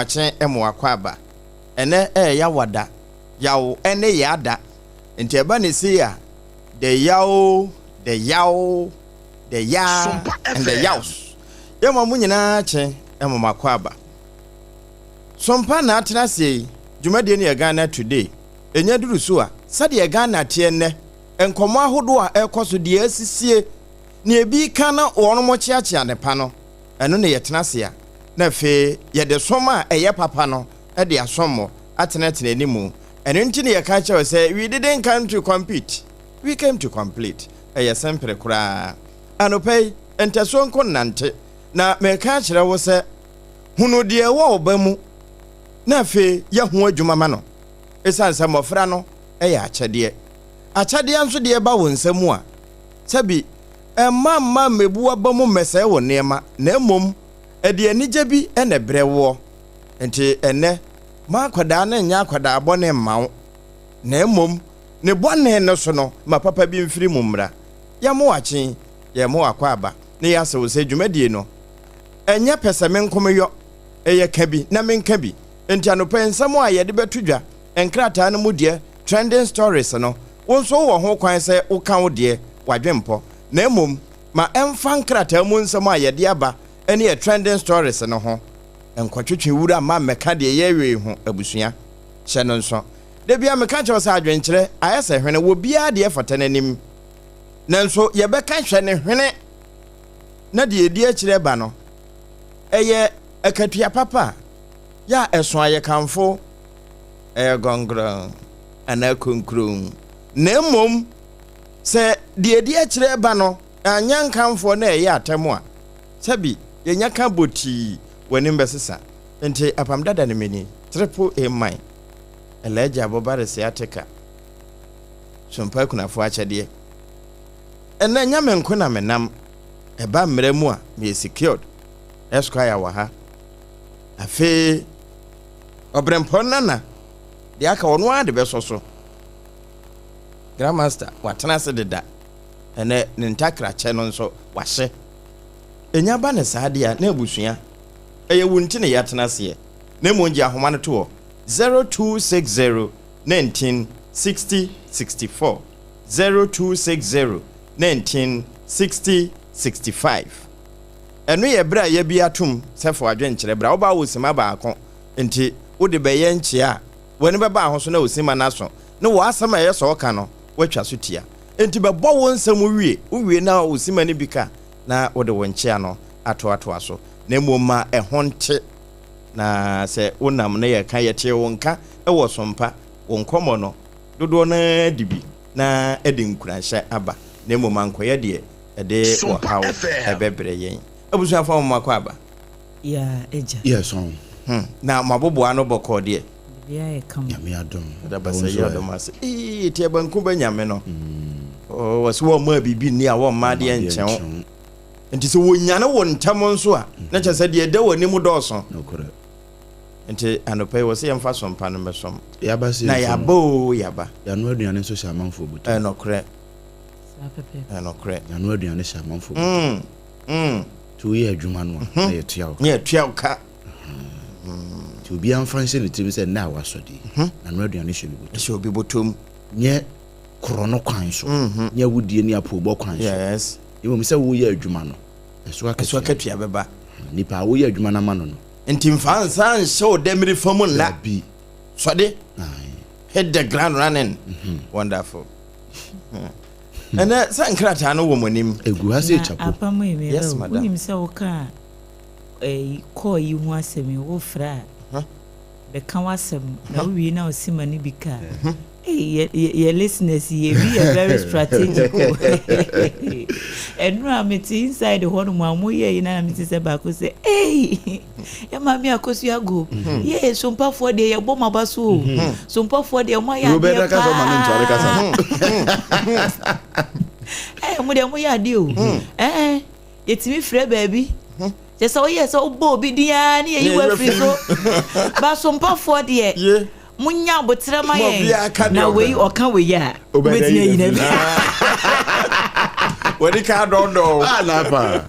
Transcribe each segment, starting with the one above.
Akye mo akwaaba. Ɛnɛ ɛyɛ Yawada. Yaw ne Yaada. Nti ɛba ne sei a, the Yaw, the Yaw, the Ya and the Yaws. Yɛma mo nyinaa kye mo akwaaba. Sompa na atena aseɛ yi, dwumadie no yɛ Ghana Today. Ɛnya duru so a, sɛdeɛ Ghana teɛ nnɛ, nkɔmmɔ ahodoɔ a ɛrekɔ so, deɛ asisie, nea ebi reka na wɔn kyeakyea ne pa no, ɛno na yɛtena ase a, na afei yɛde som a ɛyɛ papa no de asom mo atenatena anim. Ɛno nti na yɛka kyerɛ wo sɛ we didn't come to compete, we came to complete. Ɛyɛ sempere koraa. Anɔpa yi, ntɛsoɔ nko nnante, na meka akyerɛ wo sɛ hunu deɛ ɛwɔ wo ba mu na afei yɛ ho adwuma ma no. Ɛsiane sɛ mmɔfra no yɛ akyɛdeɛ. Akyɛdeɛ nso deɛ ɛba wo nsa mu a, sɛbi ɛmma mma mmɛbu w'aba mu mmɛsɛe wo nneɛma, na mmom ɛde anigye bi na ɛbrɛ woɔ. Nti ɛnnɛ, ma akwadaa no nyɛ akwadaa bɔne mma wo, na mmom ne bɔne no so no, ma papa bi mfiri mu mmra. Yɛmo wakye, yɛmo wakɔ na yɛasɛ wo sɛ dwumadie no, ɛnyɛ pɛ sɛ menkomeyɔ, ɛyɛ ka bi na menka bi. Nti anɔpa nsɛm a yɛde bɛto dwa, nkrataa no mu deɛ, trending stories no, wo nso wowɔ ho kwan sɛ woka wo deɛ, wadwempɔ. Na mmom, ma ɛmfa nkrataa mu nsɛm a yɛde aba ne yɛ trending stories no ho. Nkɔtwetwe wura ma mmɛka deɛ yɛrewe ho abusua. Hyɛ no nso. Da bia meka kyerɛ wo sɛ adwenkyerɛ ayɛ sɛ hwene wɔ biara deɛ fata n'anim. Nanso yɛbɛka hwɛ ne hwene na deɛ ɛdi akyire ba no, ɛyɛ akatua papa a yɛ a ɛso ayɛ kamfo, ɛyɛ gɔngrɔn anaa konkron. Na mmom, sɛ deɛ ɛdi akyire ba no anyɛ nkamfoɔ na ɛyɛ atɛm a, sɛbi yɛnya ka botii w'anim bɛsesa. Nti apam dada no mini triple A mine Elijah Abobare Seateka Sompa akunafoɔ akyɛdeɛ. Ɛnɛ nyɛ me nko na menam. Ɛba mmerɛ mu a meyɛ secured. Esquire wɔ ha. Afei ɔbrɛmpɔn nana deɛ aka ɔno ara de bɛsɔ so. Grandmaster watena ase deda. Ɛnɛ ne ntakrakyɛ no nso wahye. Ɛnya ba ne saa deɛ a na abusua ɛyɛ wo nti na yɛatena aseɛ. Na mmom gye ahoma no to hɔ 0260 19 60 64 0260 19 60 65. Ɛno yɛ berɛ a yɛbi atom sɛ fo adwenkyerɛ berɛ a wobaa wɔ sima baako nti wode bɛyɛ nkyea a w'ani bɛba ho so na osima no aso ne wɔ asɛm a ɛyɛ sɛ ɔka no woatwa so tia. Nti bɛbɔ wo nsɛm wie, wowie na osima no bi ka na wode wo nkyea no atoatoa so. Na mmom ma ɛho nte na sɛ wonam na yɛka yɛtee wo nka wɔ sompa wo nkɔmmɔ no dodoɔ no ara di bi na ɛde nkuranhyɛ aba na mmom ankɔyɛ deɛ ɛde wɔhaw ɛbɛbrɛ yɛn. Abusuafoɔ mo akɔ aba. Ya agya. Yes ɔn. Na mo aboboa no bɔkɔɔ deɛ. Biribiara yɛ kama. Nyame adom. Ɛda basa yi adom ase. Ee ti abanku bɛ nyame no. Wɔsi wɔn mmaa biribi nni a wɔn mmaa deɛ nkyɛn. Nti sɛ wɔnyane wo ntɛm nso a na kyerɛ sɛ deɛ ɛda wɔ anim dɔɔso. Nokorɛ. Nti anɔpa yi wɔ sɛ yɛmfa sompa no mmɛsom. Yaba se Na yaba o yaba. Yɛano aduane nso hyɛ amanfoɔ bɔtɔ. Ɛnokorɛ. Saa pɛpɛɛpɛ. Ɛnokorɛ. Yɛano aduane hyɛ amanfoɔ bɔtɔ. Nti woyɛ adwuma no a na yɛtua wo ka. Na yɛtua wo ka. Nti obiara mfa nhyɛ ne tirim sɛ nnɛ a wasɔ deɛ, n'ano aduane hyɛ obi bɔtɔm. Hyɛ obi bɔtɔm. Nyɛ korɔ no kwan so. Nyɛ awudie ne apoobɔ kwan so. Yes. Mmom sɛ woyɛ adwuma no, ɛso akatua. Ɛso akatua bɛba. Nipa a woyɛ adwuma no ama no no. Nti mfa nsa nhyɛ wo dɛmiri fam nna. Dabi. Sɔde. Hit the ground running. Wonderful. Ɛnɛ sɛ nkrataa no wɔ mo anim. Egu ha sɛ kyapo. Na apam yi mi Yes, bɛ madam. wonim sɛ woka kɔɔ yi ho asɛm yi wofrɛ a bɛka w'asɛm na wowie na wosi ma no bi ka. Hey, yɛ listeners yi ebi yɛ very strategic o. Ɛnura mete inside hɔ nom a moyɛ yi na mete sɛ baako sɛ hey, yɛ maame Akosua go. Yɛ sompafoɔ deɛ yɛbɔ mo aba so o. Sompafoɔ deɛ mo ayɛ adeɛ paa. Ɛɛ mo deɛ mo yɛ adeɛ o. Ɛɛ yɛtumi frɛ baabi. Kyɛ sɛ woyɛ sɛ wobɔ obi din ara ne yɛyi wo afiri so. Ba sompafoɔ deɛ munya abotrɛ ma yɛn. Na wei ɔka wei a wobɛtumi ayi no Wɔde ka dɔɔdɔɔ. Ah na pa.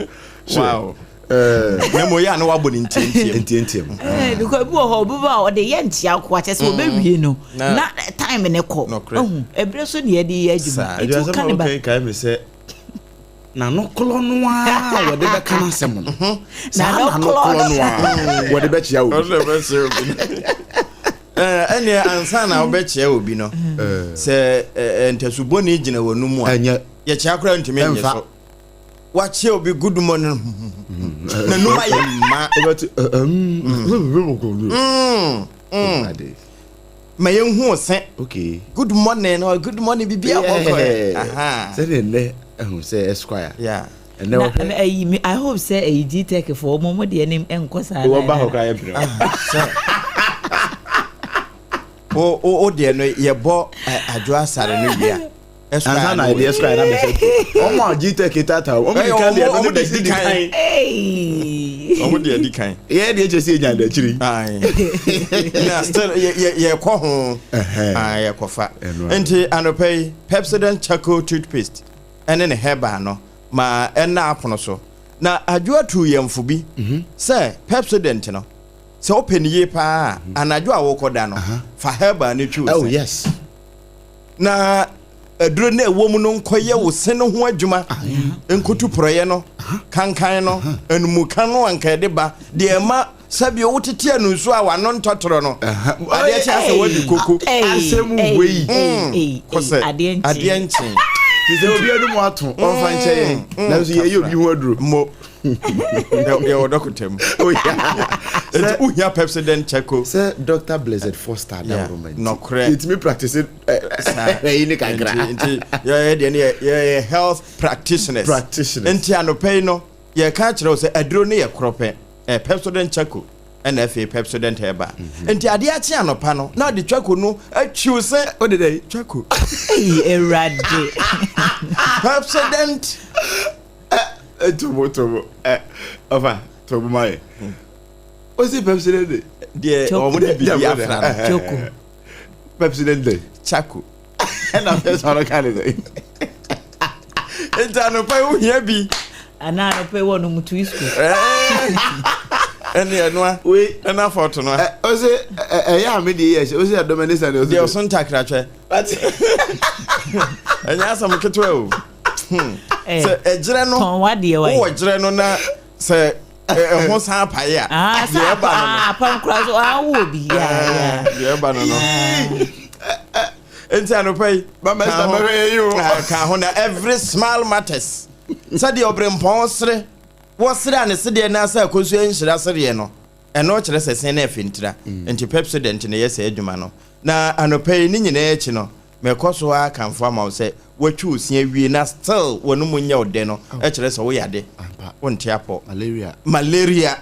Wow. Na mmom yɛ a na wabɔ ne ntiantiam. Ntiantiam. Eh, because ebi wɔ hɔ obi ba a ɔde yɛ nkyia ko akyɛ sɛ ɔbɛwie no na time ne kɔ. Ɛhu ɛberɛ so ne yɛde yɛ adwuma. Nti woka ne ba. Adwuma kae me sɛ n'ano korɔ no ara wɔde bɛka n'asɛm no. Mhm. Saa n'ano korɔ no ara wɔde bɛkyia obi. Wɔde bɛkyia obi. Ɛnneɛ ansa na wobɛkyia obi no, sɛ ntasubɔne gyina w'anum a, yɛkyia koraa ntumi nnye so. Wakyia obi good morning, n'anum ayɛ mma. Ma yɛnhu wo se. Okay. Good morning or good morning bibi abɔkɔ. Sɛdeɛ nnɛ ɛhu sɛ Esquire. Yeah. Ɛnɛ wɔhwɛ. Ɛyi mi I hope sɛ ɛyi GTech fo ɔmo ɔmo deɛ ne nkɔ saa. Wɔn ba hɔ koraa yɛ pere. O o o deɛ no yɛbɔ adwo asare no wie a. Ansa na yɛde Esquire na bɛsɛ to. Ɔmo a GTech tata ɔmo di kan deɛ no ne bɛsi di kan. Ɔmo deɛ di kan. Yɛ deɛ kyɛ sɛ yɛnya da akyiri. Na still yɛ yɛkɔ ho. Yɛkɔfa. Nti anɔpa yi Pepsodent charcoal toothpaste ɛne ne herbal no ma ɛnna apono so. Na Adwoa tuu yɛn fo bi sɛ Pepsodent no, sɛ wopɛ no yie paa a, anadwo a worekɔda no, fa herbal no twi wo Oh, se. yes. Na aduro no a ɛwɔ mu no nkɔyɛ wo se no ho adwuma, nkotu porɔeɛ no, kankan no, anumuka no a anka ɛde ba, deɛ ɛma sɛdeɛ wotete anu nso a w'ano ntɔtorɔ no, adeɛ kye asɛ woadi koko. Asɛm wei. Mm, kɔsɛ adeɛ nkye. Te sɛ obi anum ato, ɔmfa nkyɛ yɛn. Nanso yɛyɛ obi ho aduro. Mo, yɛwɔ dɔkota mu. Oh, yeah. Nti wohia Pepsodent charcoal. Sɛ Dr. Blessed Foster Dawuruma nti. Nɔkorɛ. Yɛtumi practice ɛyi ne kakra. Nti yɛyɛ deɛ no yɛyɛ health practitioners. Practitioners. Nti anɔpa yi no, yɛka akyerɛ wo sɛ aduro no yɛ korɔ pɛ. Eh, Pepsodent charcoal ɛna afei Pepsodent herbal. Mhm. Nti adeɛ akye anɔpa no na ɔde charcoal no atwiw sɛ. Ɔde dɛ charcoal. Eyi Awurade. Pepsodent. Ɛ tobo tobo ɛ ɔfa tobo ma yɛ. Osi Pepsodent de. Deɛ wɔn de bibi afra no. Charcoal. Pepsodent de. Charcoal. Ɛna fɛs ɔno ka ne sɛ. Nti anɔpa yi wohia bi. Anaa anɔpa yi wɔ nom tui sukuu. Ɛne ɛnoa. Ɛna afɔto no. Ɔsɛ ɛyɛ a me deɛ yɛ hyɛ ɔsɛ ɛdɔm ɛne sani ɔsɛ. Deɛ ɔso ntakratwɛ. Ɛnyɛ asɛm ketewa o. Hmm. Sɛ ɛgyerɛ no. Wowɔ gyerɛ no na sɛ ɛho san apae a. Deɛ ɛba no no. Apam kura so awo obi. Deɛ ɛba no no. Nti anɔpa yi. Ka ho na every smile matters. Sɛdeɛ ɔbrempɔn sere wɔsere a ne sedeɛ no asɛ akosua nhyira sereɛ no ɛno kyerɛ sɛ sen na ɛfentira mm. nti Pepsodent na ɛyɛ saa adwuma no na anɔpa yi ne nyinaa akyi no mɛkɔ so ara kamfo ama wo sɛ watwi wo se awie na still wɔn mu nyɛ wo dɛ no ɛkyerɛ sɛ woyɛ ade wonte apɔ malaria malaria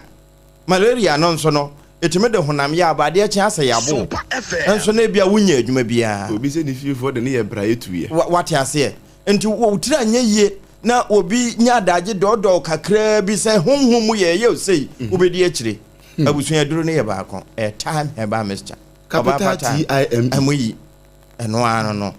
Malaria no nso no, ɛtumi de honam yaw ba, adeɛ kye asɛ yɛabo wo, nso na ebia wonyɛ adwuma biara. Obi sɛ ne fiefoɔ de no yɛ braeɛ tuiɛ. Wate aseɛ? Nti wo tiri anyɛ yie na obi nya adagye dɔɔdɔɔ kakraa bi sɛ honhom mu yɛ ɛyɛ sei, wobɛdi akyire. Abusua aduro no yɛ baako, ɛyɛ Thyme Herbal Mixture. Capital T-I-M-E. Ɛmo yi, ɛno ara no no.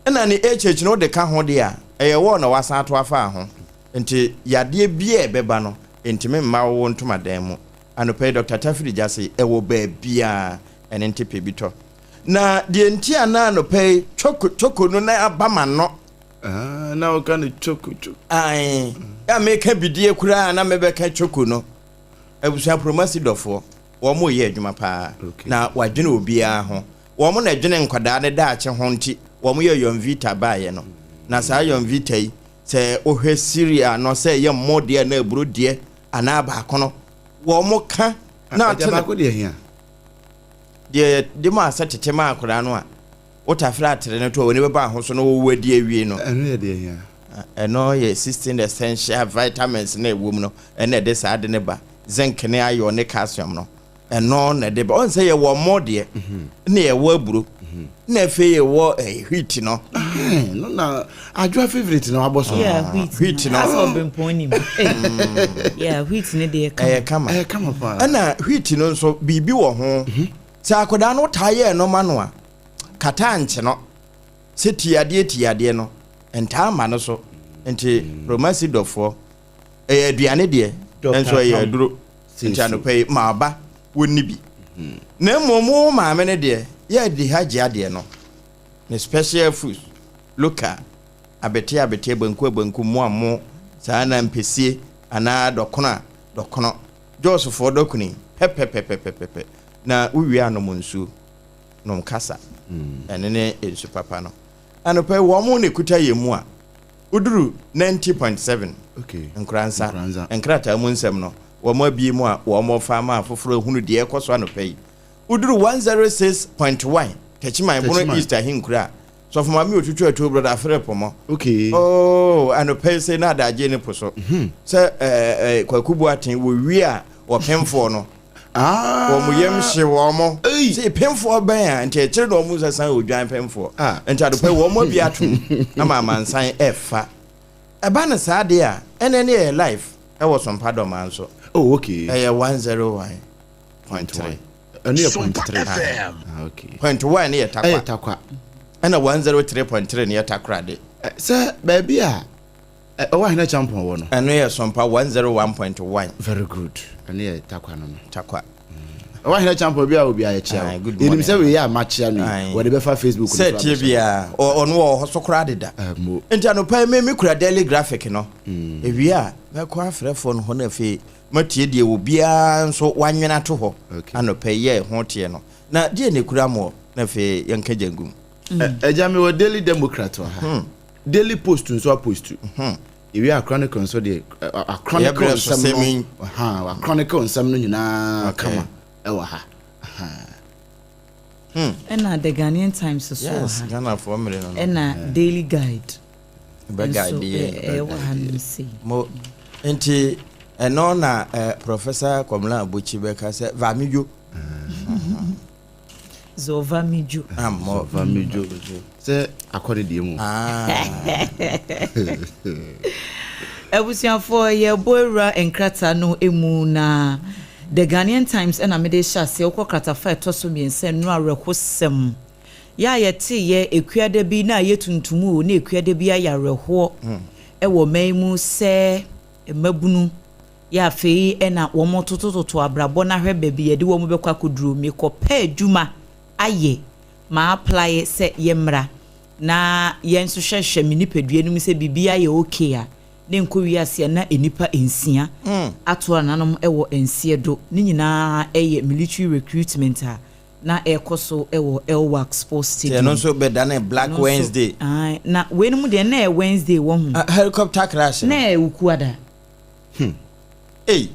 Ɛna ne HH no wode ka ho deɛ a, ɛyɛ wɔɔ na wasan ato afa ho. Nti yadeɛ biara a ɛbɛba no, Ntumi mma wo wo ntomadan mu. Anɔpa yi Dɔkta Tafiri Gyasi wɔ baabiara, ɛno nti pɛ bi tɔ. Na deɛ nti a na anɔpa yi choko choko no na aba m'ano. Ah, na woka no choko choko. Ae, a meka bidie koraa na mebɛka choko no. Abusua Promasi dɔfoɔ, wɔn reyɛ adwuma paa. Okay. Na wɔadwene obiara ho. Wɔn na ɛdwene nkwadaa no daakye ho nti wɔn yɛ Yonvita baeɛ no. Na saa Yonvita yi, Sɛ wohwɛ cereal no sɛ ɛyɛ mmo deɛ anaa aburo deɛ anaa baako no, wɔn ka na ate baako deɛ hia. Deɛ de ma sɛ tete ma akwadaa no a wotafere atere no to a wɔn ani bɛba ahosuo no wɔwɔ adi awie no. Ɛno yɛ deɛ hia. Ɛno yɛ 16 essential vitamins na ɛwɔ mu no ɛna ɛde saa de ne ba zinc ne iron ne calcium no. Ɛno na ɛde ba. Ɔn sɛ yɛwɔ mɔ deɛ, na yɛwɔ aburo, na afei yɛwɔ eh, wheat no. No na adwoa favorite na wabɔ so. Yeah, wheat. Wheat no. Asɛ ɔbɛmpɔn nim. Yeah, wheat no deɛ kama. Ɛyɛ kama. Ɛyɛ kama paa. Ɛna wheat no nso biribi wɔ ho. Sɛ akwadaa no taa yɛ ɛno ma no a, kata nkye no. Sɛ tii adeɛ tii adeɛ no, ntaa mma no so. Nti Romasi dɔfoɔ, ɛyɛ aduane deɛ. Nso ɛyɛ aduro. Nti anɔpa yi ma ba wɔnni bi. Na mmom wo maame no deɛ yɛ di ha gye adeɛ no. Ne special foods, local, abete abete, banku abanku, mo mo, saa na mpɛsie anaa dɔkono a dɔkono. Jɔsfoɔ dɔkono yi pɛpɛpɛpɛpɛpɛ. Na wowie anom nsuo, nom kasa. Ɛno ne nsu papa no. Anɔpa yi wɔn mo na ekuta yɛn mu a, woduru 90.7 Nkoranza nkrataa mu nsɛm no, wɔn abie mu a wɔn fa ama afoforɔ ehunu deɛ ɛkɔ so anɔpa yi. Woduru 106.1 Techiman Bono East ahenkura a, sɔfo maame otutu atuo brother Philip mo. Oh, anɔpa yi sɛ na adagye ne po so. Sɛ ɛɛ Kwaku Boateng wɔ wie a wɔpemfoɔ no. Wɔn yam hye wɔn mo. Sɛ pemfoɔ bɛn a nti akyire na wɔn nsa san odwan pemfoɔ. Nti anɔpa yi wɔn abi atom ama amansan ɛfa. Ɛba no saa deɛ a ɛnɛ ne yɛ live ɛwɔ Sompa Dɔmaa nso. Oh, okay. Ɛyɛ 101.3. Ɛno yɛ point 3. Ah, okay. Point 1 ne yɛ Takwa. Ɛyɛ Takwa. Ɛna 103.3 ne yɛ Takoradi. Sɛ baabi a ɛwɔ Ahene Champɔn wɔ no. Ɛno yɛ Sompa 101.1. Very good. Ɛno yɛ Takwa no. Takwa. Ɛwɔ Ahene Champɔn bi a obi ayɛ kyia wo. Yɛnim sɛ wei yɛ a makyia no yi, wɔde bɛfa Facebook no so Sɛ tie biara, ɔno wɔ hɔ so koraa deda. Nti anɔpa yi me me kura Daily Graphic no. Ewie a mɛkɔ afrɛfoɔ no hɔ na afei matie deɛ obiara nso wanwene ato hɔ anɔpa yi yɛ ho teɛ no. Na deɛ na ekura moɔ na afei yɛnka gya ngum. Agya mewɔ Daily Democrat wɔ ha. Daily Post nso apostu. Ewie a Chronicle nso deɛ a Chronicle nsɛm no a Chronicle nsɛm no nyinaa kama ɛwɔ ha. Ɛna The Ghanaian Times so wɔ ha. Ghanafoɔ mmere no. Ɛna Daily Guide nso ɛwɔ ha nom sei. Mo nti ɛno na Professor Komla Abokyi bɛka sɛ Vamidwo. Zɔva midwo. Zɔva midwo. Sɛ akɔ ne deɛ mu. Abusuafoɔ yɛbɔ awura nkrataa no mu na The Ghanaian Times ɛna mede hyɛ aseɛ wokɔ kratafa ɛtɔ so 3 nnora awerɛhosɛm. Yɛ a yɛteyɛ ekuada bi na ayɛ tuntum o na ekuada bi ayɛ awerɛhoɔ ɛwɔ man mu sɛ mmabunu yɛ afei ɛna wɔn totototo abrabɔ n'ahwɛ baabi yɛde wɔn bɛkɔ akɔduro mekɔpɛ adwuma ayɛ ma apply sɛ yɛmmra na yɛn nso hwɛhwɛ me nipadua no mu sɛ biribi ayɛ okay a ne nkɔ wiase a na nnipa 6 ato ananom wɔ nseɛ do ne nyinaa ɛyɛ military recruitment a na ɛrekɔ so wɔ Elwak Sports Stadium. Ɛno nso bɛda Black Wednesday. Na wei no mu deɛ na ɛyɛ Wednesday wɔ ho. Helicopter crash. Na ɛyɛ Wukuada. Ei.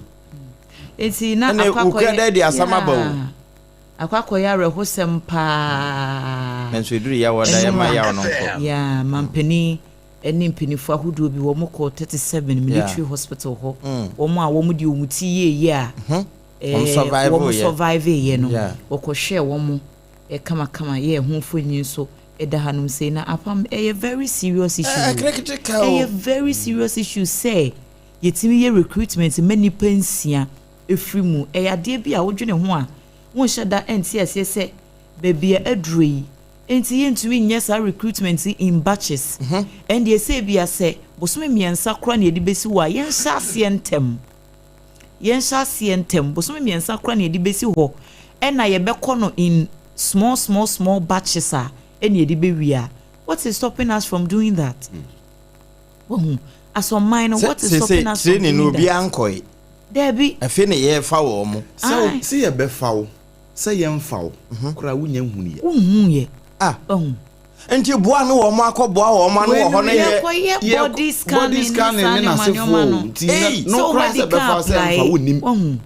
Eti na akɔ akɔyɛ Wukuada de asɛm aba o. Akɔ akɔyɛ awerɛhosɛm paa. Nanso eduru yaw ɔda yɛ ma yaw no nkɔ. Ya mampanin ne mpanimfoɔ ahodoɔ bi wɔn kɔ 37 military hospital hɔ. Wɔn a wɔn de wɔn ti yie yie a. Wɔn survive yɛ no. Wɔkɔhwɛ wɔn kamakama yɛ ɛho mfonyin nso ɛda hanom sei na apam ɛyɛ very serious issue. Ɛyɛ very serious issue sɛ yɛtumi yɛ recruitment ma nipa 6 efiri mu. Ɛyɛ adeɛ bi a wodwene ho a wonhyɛ da ɛnte aseɛ sɛ baabi a aduro yi nti yɛntumi nyɛ saa recruitment in batches. Ɛndeɛ sɛ ebi asɛ bosome 3 koraa na yɛde bɛsi hɔ a yɛnhyɛ aseɛ ntɛm. Yɛnhyɛ aseɛ ntɛm bosome 3 koraa na yɛde bɛsi hɔ ɛna yɛbɛkɔ no in small small small batches a ɛna yɛde bɛwie a what is stopping us from doing that? Wahu asɔman no what is stopping us from doing that? Obi ankɔe. Dabi. Afei na yɛfa wɔn mo. Sɛ sɛ yɛbɛfa wo sɛ yɛmfa wo koraa wonya nhunu yɛ. Wonhu yɛ. Ah. Wahu. Nti boa no wɔn akɔ boa wɔn ano wɔ hɔ no yɛ. Yɛkɔyɛ body scanning ne n'asefoɔ no. Nti no koraa sɛ bɛfa sɛ mfa wo nim. Wahu.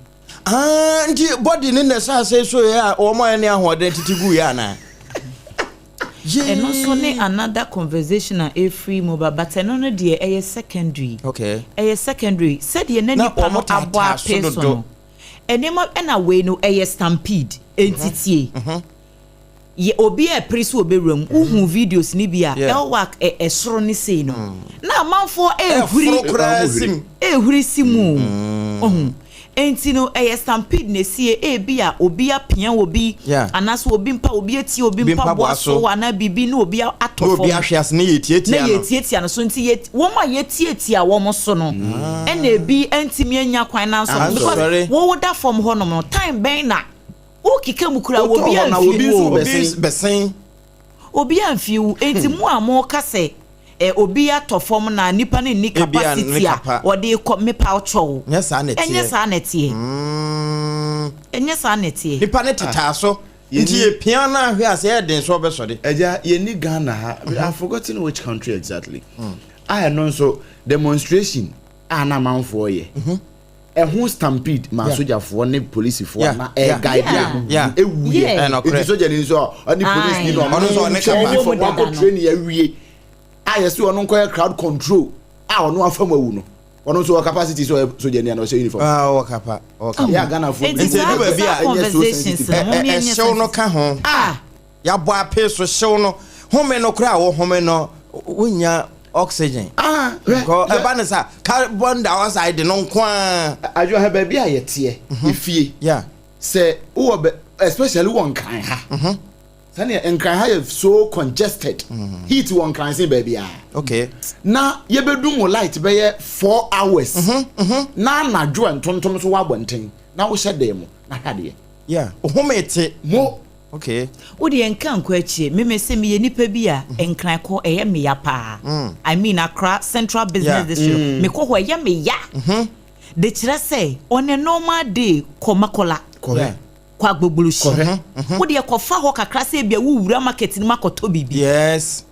Ah, nti body ne na ɛsɛ ase so yɛ a wɔn a ne ahoɔden tete gu yɛ ana. Ɛno nso ne another conversation a ɛfiri mu ba, but ɛno no deɛ ɛyɛ secondary. Okay. Ɛyɛ secondary. Sɛdeɛ na nipa no abɔ ape so no. Ɛnneɛma ɛna wei no ɛyɛ stampede. Entitie. Yɛ obi a ɛpere so obɛwura mu. Wohu videos ni bi a Elwak ɛsoro ne sei no. Na amanfoɔ ɛhuri. Ɛhuri si mu. Ɔhu. Enti no ɛyɛ stampede na ɛsiiɛ, ebia obi apia obi, anaasɛ obi mpa obi atia obi mpaboa so anaa biribi na obi atɔ fam. Na obi ahwe ase na yɛtiatia no. Na yɛtiatia no so nti yɛ wɔn a yɛtiatia wɔn so no ɛna ebi antumi anya kwan na ansɔ because wo da fam hɔnom no time bɛn na wokeka mu koraa obi amfie wo. Obi bɛsen. Obi amfie wo enti mo a moka sɛ Ɛ obi atɔ fam na nipa no nni capacity a ɔde rekɔ mepaw kyɛw. Nyɛ saa na ɛteɛ. Ɛnyɛ saa na ɛteɛ. Ɛnyɛ saa na ɛteɛ. Nipa no tetaa so nti yɛ pia no ahwɛ a sɛ ɛyɛ den sɛ ɔbɛsɔre. Agya yɛnni Ghana ha I have forgotten which country exactly a ɛno nso demonstration a na amanfoɔ yɛ ɛho stampede ma sogyafoɔ ne polisifoɔ a na ɛguide a ɛwuiɛ nti sogyani nso a ɔne polisini no ɔno nso ɔne kapa uniform wakɔ training awie a yɛsɛ ɔno nkɔyɛ crowd control a ɔno afa mu awu no ɔno nso wɔ capacity sɛ ɔyɛ sogyani a na ɔhyɛ uniform. Ah, ɔwɔ kapa ɔwɔ kapa. Yɛ Ghanafoɔ bi nti edu baabi a ɛnyɛ so sensitive. Ɛhyew no ka ho. Yɛabɔ apee so hyew no home no koraa a wohome no wonnya oxygen. Ah, hwɛ. Because ɛba ne sa carbon dioxide no nko ara. Adwo ha baabi a yɛteɛ, efie. Yeah. Sɛ wowɔ bɛ especially wɔ Nkran ha. Sɛnea Nkran ha yɛ so congested. Heat wɔ Nkran sen baabiara. Okay. Na yɛbɛdum wo light bɛyɛ 4 hours. Na anadwo a ntontom nso wɔ abɔnten na wohyɛ dan mu na hwɛ adeɛ. Yeah. Home te. Mo. Okay. Wo deɛ nka nkɔ akyire. Me mese meyɛ nipa bi a Nkran kɔ ɛyɛ me ya paa. I mean Accra Central Business District no mekɔ hɔ ɛyɛ me ya. De kyerɛ sɛ on a normal day kɔ Makola, Kɔhwɛ. kɔ Agbogbloshie. Kɔhwɛ. Wo deɛ kɔfa hɔ kakra sɛ ebia wowura market no mu akɔtɔ biribi. Yes.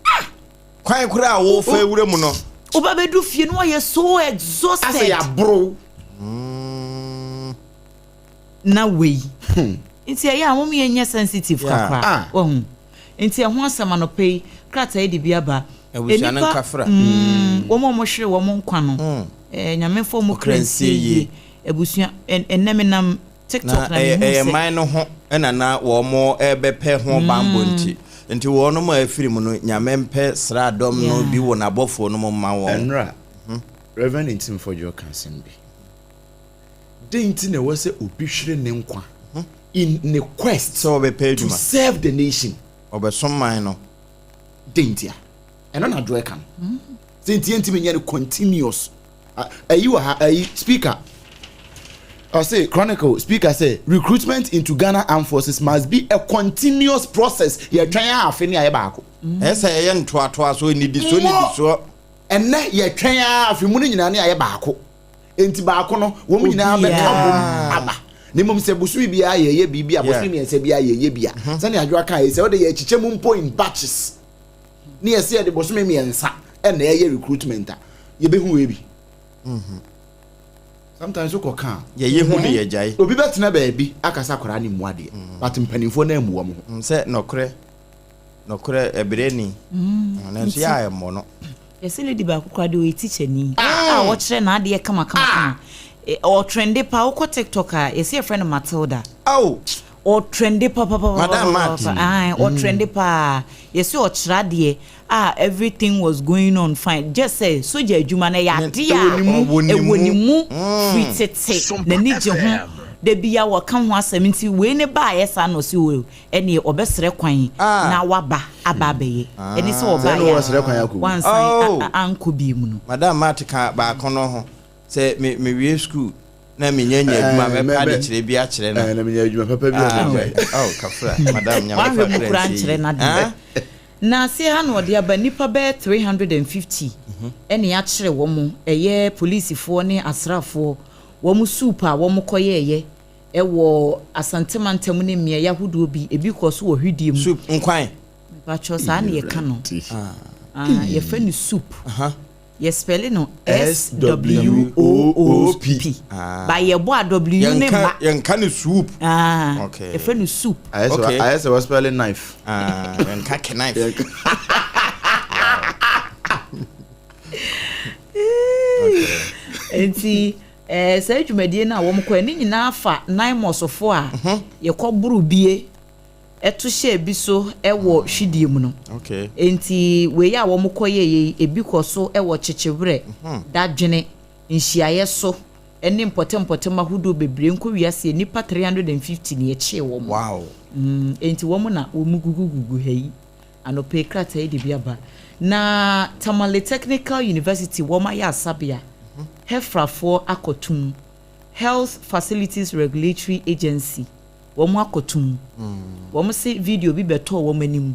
Kwan koraa a wofa wura mu no. Woba bɛdu fie no woayɛ so exhausted. Asɛ yɛaboro wo. Na wei. Nti ɛyɛ a mom yɛnyɛ sensitive kakra. Wahu? Nti ɛho asɛm anɔpa yi, krataa yi de bi aba. Abusua no Nnipa, nkafra. wɔn a wɔhwere wɔn nkwa no, eh, Nyame mfa wɔn kra Ɔkra nsie nsie yie. yie. Abusua, ɛnnɛ menam TikTok Na na ɛyɛ mehuu ɛyɛ sɛ. man no ho na na wɔn rebɛpɛ ho banbɔ nti. Nti wɔnom a afiri mu no, Nyame mpɛ sraadɔm no bi wɔ n'abɔfoɔ no mu mma wɔn. Ɛnora, Rev. Ntim Fodjour ka asɛm bi. Dɛn nti na ɛwɔ sɛ obi hwere ne nkwa in ne quest Sɛ ɔbɛpɛ to adwuma. serve the nation? Ɔbɛsom man no. Dɛn ntia? Ɛno na Adwoa ka no. Sɛ nti yɛntumi nyɛ no continuous. Ayi wɔ ha, ayi speaker. Ɔse Chronicle speaker sɛ recruitment into Ghana Armed Forces must be a continuous process. Yɛtwɛn a afe ne ayɛ baako. Ɛyɛ sɛ ɛyɛ ntoatoasoɔ, nnidisoɔ nnidisoɔ. Ɛnnɛ yɛtwɛn a afe mu no nyinaa ne ayɛ baako. Enti baako no, wɔn nyinaa bɛka bom aba. Na mmom sɛ bosome biara yɛyɛ biribi a, bosome 3 biara yɛyɛ bi a, mhm. sɛnea Adwoa kae sɛ wode yɛkyekyɛ mu mpo in batches, ne yɛsɛ yɛde bosome 3 ɛna ɛyɛ recruitment a, yɛbɛhu wei bi. Mhm. Sometimes wokɔ ka a, yɛyɛ hu ne yɛgyae. Obi bɛtena baabi akasa akwaraa ne mmu adeɛ, mm. but mpanimfoɔ no ammu wɔn ho. Sɛ nɔkorɛ nɔkorɛ ɛberɛ ni, nanso yɛ a ɛmmɔ no. Yɛse lady baako koraa deɛ ɔyɛ teacher ni a ɔkyerɛ n'adeɛ kama kama kama. Ɔtrende paa wokɔ TikTok a yɛse yɛfrɛ no Matilda. Oh. Ɔtrende papapapa. Madam Mat. Ɔtrende paa. Yɛse ɔkyerɛ adeɛ a everything was going on fine. Just sɛ sogya adwuma no ɛyɛ adeɛ a ɛwɔ ne mu firi tete n'ani gye ho. Da biara wɔka ho asɛm nti wei ne baayɛ saa na ɔse o ɛneɛ ɔbɛsrɛ kwan na waba aba abɛyɛ. Ɛne sɛ ɔbaeɛ a wansan ankɔ bio mu no. Madam Marthe ka baako no ho sɛ me mewie school na menya nya adwuma mɛpɛ adekyerɛ bi akyerɛ no. Na menya adwuma papa bi a mɛgyae. Oh kafra madam nyame Wanhwɛ fa mu kra koraa nsie nkyerɛ yie. n'adeɛ. Na ase ha na ɔde aba nnipa bɛyɛ 350 ɛne akyere wɔn, ɛyɛ polisifoɔ ne asraafoɔ, wɔn soup a wɔn kɔyɛɛyɛ Ɛwɔ Asante mantam ne mmeaeɛ ahodoɔ bi, ebi kɔ so wɔ hwedeɛ mu. Soup, nkwan. Mepakyɛw saa na yɛka no. Ah, yɛfrɛ no soup. Yɛ spɛle no S-W-O-O-P. Ba yɛbɔ a W ne mma. Yɛnka no swoop. Ah, yɛfrɛ no soup. Ayɛ sɛ wɔspɛle knife. Ah, yɛnka knife. Nti Ɛɛ saa dwumadie no a wɔn kɔɛ ne nyinaa fa Naimɔsfoɔ a yɛkɔ boro bie to hyɛɛ bi so wɔ hwidie mu no. Enti wei a wɔn kɔ yɛɛ yi ebi kɔ so wɔ Kyekyewerɛ, Dadwene, Nhyiaeɛ so ne mpɔtam mpɔtam ahodoɔ bebree nkɔ wiase nnipa 350 ne yɛkyee wɔn. Enti wɔn na wɔn gugugugu ha yi. Anɔpa yi krataa yi de bi aba. Na Tamale Technical University wɔn ayɛ asabea. HEFRAfoɔ akɔtum. Health Facilities Regulatory Agency wɔn akɔtum. Wɔn se video bi bɛtɔɔ wɔn anim.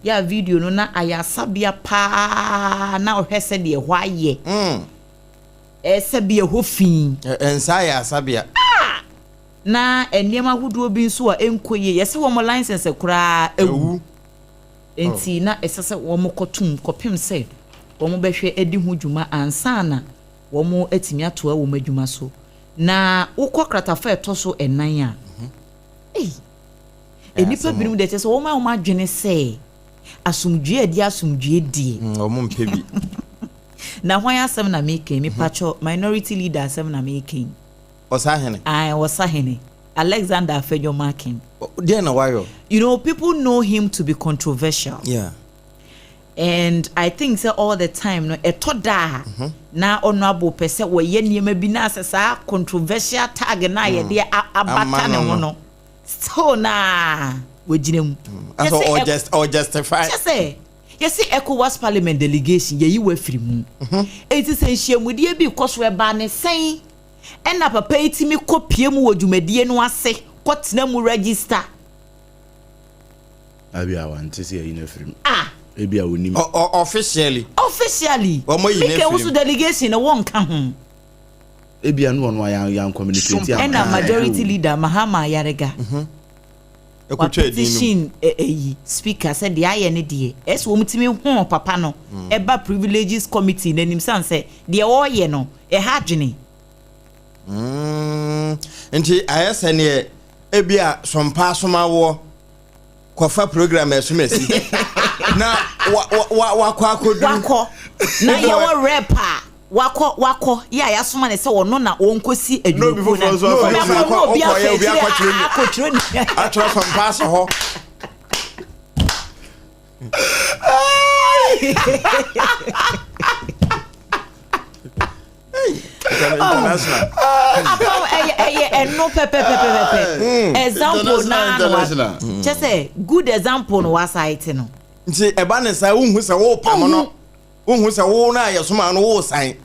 Yɛ a video no na ayɛ asabea paa na ɔhwɛ sɛdeɛ ɛhɔ ayɛ. Ɛsɛ bi ɛhɔ fi. Ɛnsa yɛ asabea. Ah! Na nneɛma ahodoɔ bi nso a ɛnkɔ yie. Yɛsɛ wɔn license koraa awu. Nti na ɛsɛ sɛ wɔn kɔtum kɔpem sɛ wɔn bɛhwɛ adi ho dwuma ansa na wɔn atumi atoa wɔn adwuma so. Na wokɔ kratafa a ɛtɔ so ɛnan a, ei, nnipa binom deɛ kyerɛ sɛ wɔn a wɔn adwene sɛ asomdwoe a ɛde asomdwoe deɛ. Wɔn mpɛ bi. Na hwan asɛm na meka yi? Mepakyɛ minority leader asɛm na meka yi. Ɔsahene. Ae, Ɔsahene. Alexander Afenyo Markin. Deɛ na wayɔ. You know, people know him to be controversial. And I think sɛ all the time no, ɛtɔ da a na honorable pɛ sɛ wɔyɛ nneɛma bi na sɛ saa controversial tag na yɛde abata ne ho no, still na wɔgyina mu. Asɛ ɔ just ɔ justify. Kyɛ sɛ yɛsi ECOWAS parliament delegation yɛyi wɔ afiri mu. Eti sɛ nhyiamudie bi kɔ so ɛbaa ne sɛn ɛna papa yi timi kɔ pie mu wɔ dwumadie no ase kɔtena mu register. Abi a wante sɛ yɛyi no afiri mu. Ah. Ebi a onim. Officially. Officially. Wɔn yi Mike n'afiri wusu mu. delegation no wɔn ka ho. Ebi a no wɔn a yan communicate a. Ɛna majority leader Mahama Ayariga. Wa Ekotwa edin no mu. petition ɛyi speaker sɛ deɛ ayɛ ne deɛ ɛsɛ wɔn tumi ho papa no ɛba privileges committee n'anim san sɛ deɛ ɔreyɛ no ɛha adwene. Nti ayɛ sɛ neɛ ebi a sompa asomawoɔ kɔfa program ɛsom asi na wakɔ akɔdu wakɔ na yɛwɔ rep a wakɔ wakɔ yɛ a yɛasoma ne sɛ ɔno na ɔnkɔsi adwumakuo foforɔ nso afa na akyire. wakɔ na obi Wokɔ- afa wokɔyɛ obi akyire akɔtwerɛ ni. akɔtwerɛ ni atwerɛ sompa ahyɛ hɔ. International. Apam ɛyɛ ɛno pɛpɛpɛpɛpɛ example naa na wa International. kyɛ sɛ good example no wasaete no. Nti ɛba ne saa wohu sɛ wopam no wohu sɛ wo no a yɛsoma no wosan.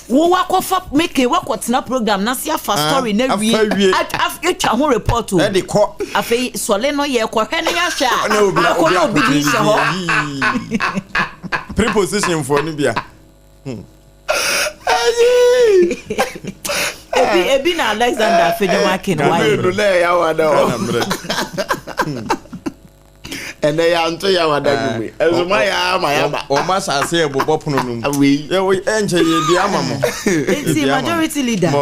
Wo wakɔfa meke wakɔtena program na se afa story na wie afa wie. Atwa ho report o. Ɛde kɔ. Afei sɔle no yɛ kɔhwɛ no yɛahwɛ a Na obi akɔ na obi di hyɛ hɔ. Preposition foɔ no bia. Ebi ebi na Alexander Afenyo Markin wayɛ. Ghana na ɛyɛ awada o. Ghana mmerɛ. Ɛnɛ yɛ anto yɛ awada gu mu. Ɛnso ma yɛ ama yɛ aba. Wɔn asase yɛ bobɔ pono no mu. Wei. Ɛnkyɛ yɛ bi ama mo. Nti majority leader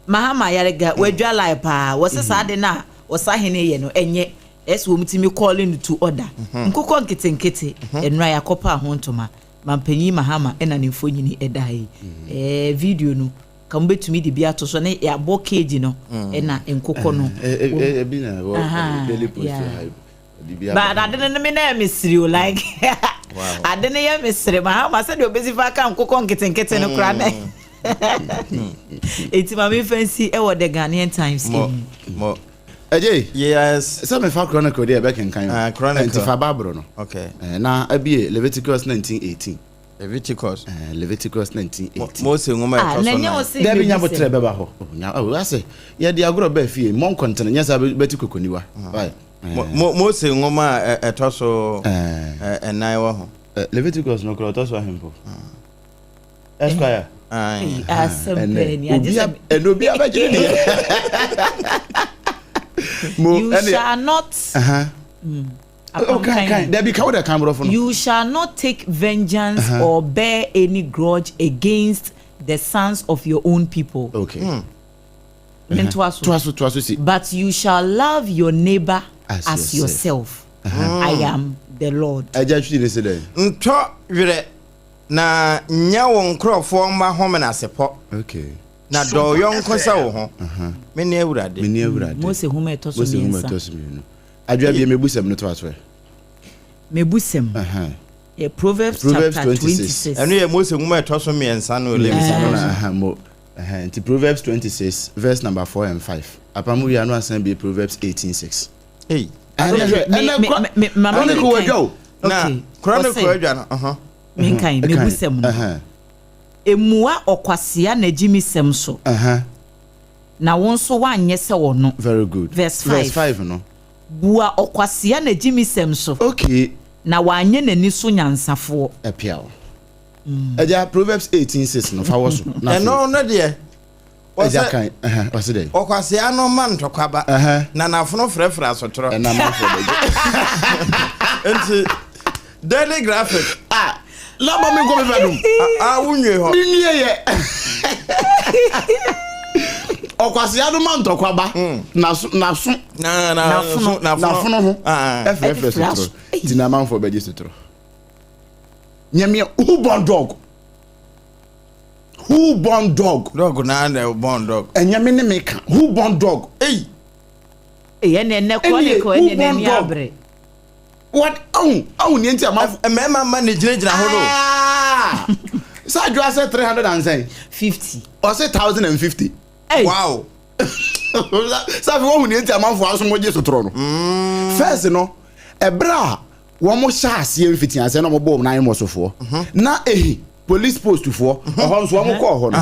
Mahama Ayariga wadwa lie paa wɔsɛ saa de na ɔsahene yɛ no ɛnyɛ ɛsɛ wɔn tumi calling to order. Nkokɔ nketenkete nnura yakɔpa ho ntoma mampanyin Mahama ɛna ne mfonyini ɛda yi video no ka mo betumi de bi ato so ne yɛabɔ cage no ɛna nkokɔ no. Ebi na wɔ Daily Post ha. But ade no me na yɛ mesere o like ade no yɛ mesere Mahama sɛdeɛ obesi fa ka nkokɔ nketenkete no koraa na eti maame fancy ɛwɔ the Ghanaian Times Mo mo. Ɛgye. Yes. Sɛ mefa Chronicle deɛ ɛbɛkenkan o. Ah, Chronicle. Nti fa Bible no. Okay. Na abie Leviticus 19:18. Leviticus. Leviticus 19:18. Mose nwoma Ah, ɛtɔ so na ɛnyɛ nan. wo se Dabi nya baabi sɛ- botrɛ bɛba hɔ. Oh, nya oh, ase yɛde agorɔ bɛɛ fie mmɔ nkɔntene nyɛ saa bɛti kokoniwa. Why? Mose nwoma a ɛtɔ so ɛnan wɔ ho. Leviticus no koraa ɔtɔ so ahemfo. Esquire. Aye. Asɛm pɛɛ ni agye sɛ Ɛnɛ obi abɛgyere deɛ. Mo you ɛne shall not Oh, kan kan dabi ka wo de kan borɔfo no. You shall not take vengeance or bear any grudge against the sons of your own people. Okay. Mentoa so. Toa so toa so si. But you shall love your neighbor As as, yourself. yourself. I am the Lord. Ɛgya twi ne se dɛ. Ntɔ werɛ na nya wo nkurɔfoɔ mma homenasepɔ. Okay. Na dɔ yɔnko sɛ wo ho. Me ne Awurade. Me ne Awurade. Mose homa ɛtɔ so Mose homa mmiɛnsa. ɛtɔ so mmienu. Adwa bie mebusɛm no toa so ɛ. Mebusɛm. Proverbs, Proverbs chapter 26. 26. Ɛno yɛ Mose nwoma ɛtɔ so mmiɛnsa no Mmiɛnsa no Leviticus. na aha mo. Ɛhɛn, nti Proverbs 26 verse number 4 and 5. Apam wie a na wasan bie Proverbs 18 6. Ei. Ɛnɛ hwɛ, ɛnɛ kora, Chronicle adwa o. Na Chronicle adwa no. Uh-huh. Menkan, mebusɛm no. Emua ɔkwasea n'agyimisɛm so. Na wo nso woanyɛ sɛ ɔno. Very good. Verse 5. Verse 5 no. Bua ɔkwasea n'agyimisɛm so. Okay. Na wanyɛ n'ani so nyansafoɔ. Ɛpiaw. Agya, Proverbs 18 6 no, fa wɔ so. Ɛno no deɛ, Agya kan, ɔse dɛ. Ɔkwasea no ma ntɔkwa ba, na n'afono frɛfrɛ asotorɔ. Ɛna amanfoɔ bɛgye. Nti, Daily Graphic. Ah, na ma menkɔ me fɛ dom. Ah, wonwie hɔ. Menwie yɛ. Ɔkwasea no ma ntɔkwa ba, n'aso, n'aso, n'afono ho ɛfrɛfrɛ sotorɔ. Nti na amanfoɔ bɛgye sotorɔ. Nyamia, who born dog? Who born dog? Dog na na born dog. Ɛnyɛ me ne me ka. Who born dog? Ei. Ɛyɛ ne ɛnɛ chronicle ɛne n'ani abere. What? Ahu, ahu ne nti ama. Mmarima mma ne gyinagyina hɔ no. Ah! Sɛ adwoa sɛ 300 and sɛn? 50. Ɔsɛ 1050. Hey. Wow. Sɛ afei wɔhu ne nti amanfoɔ aso mogye sotorɔ no. Mm. First no, ɛberɛ a wɔn hyɛ aseɛ mfitiaseɛ na wɔn bɔ wɔn nan mmɔsofoɔ mhm. na ehi police post foɔ mhm. ɛhɔ nso wɔn kɔɔ hɔ no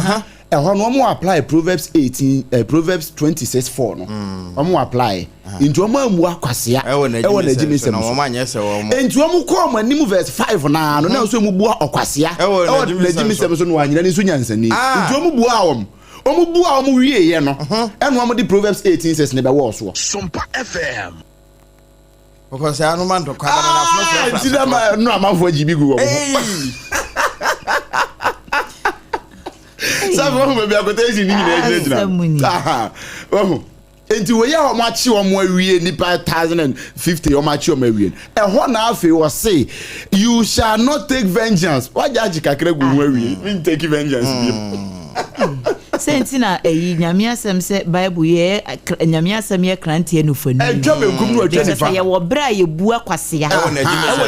ɛhɔ no wɔn apply proverbs 18 eh, proverbs 26 4 no mm. wɔn apply nti wɔn amu akwasea ɛwɔ n'agyi nsɛm so nti wɔn kɔɔ wɔn anim verse 5 naa no na nso wɔn bua ɔkwasea ɛwɔ n'agyi nsɛm so no wɔn anyina ne nso nyansani ah. nti wɔn bua wɔn wɔn bua wɔn wie yɛ no ɛna wɔn de proverbs 18 6 ne bɛ wɔɔ soɔ. Sompa FM. Because ano ma ntɔkwa ba na n'afono fura fura. Nti na ma no amanfoɔ agyi bi gu wɔn ho. Sáfì wɔn baabi akɔtɛnsi ni nyinaa gyinagyina. Wɔn nti wei a wɔn akye wɔn awie nipa 1050 wɔn akye wɔn awie ɛhɔ na afei wɔse you shall not take vengeance wagya akye kakra gu ho awie n take vengeance bi mu. Sɛ nti na ɛyi Nyame asɛm sɛ Bible yɛ Nyame asɛm yɛ kranteɛ nufanu. Ɛtwa benkum na ɔtwa nifa. Sɛ yɛwɔ berɛ a yɛbua kwasea ɛwɔ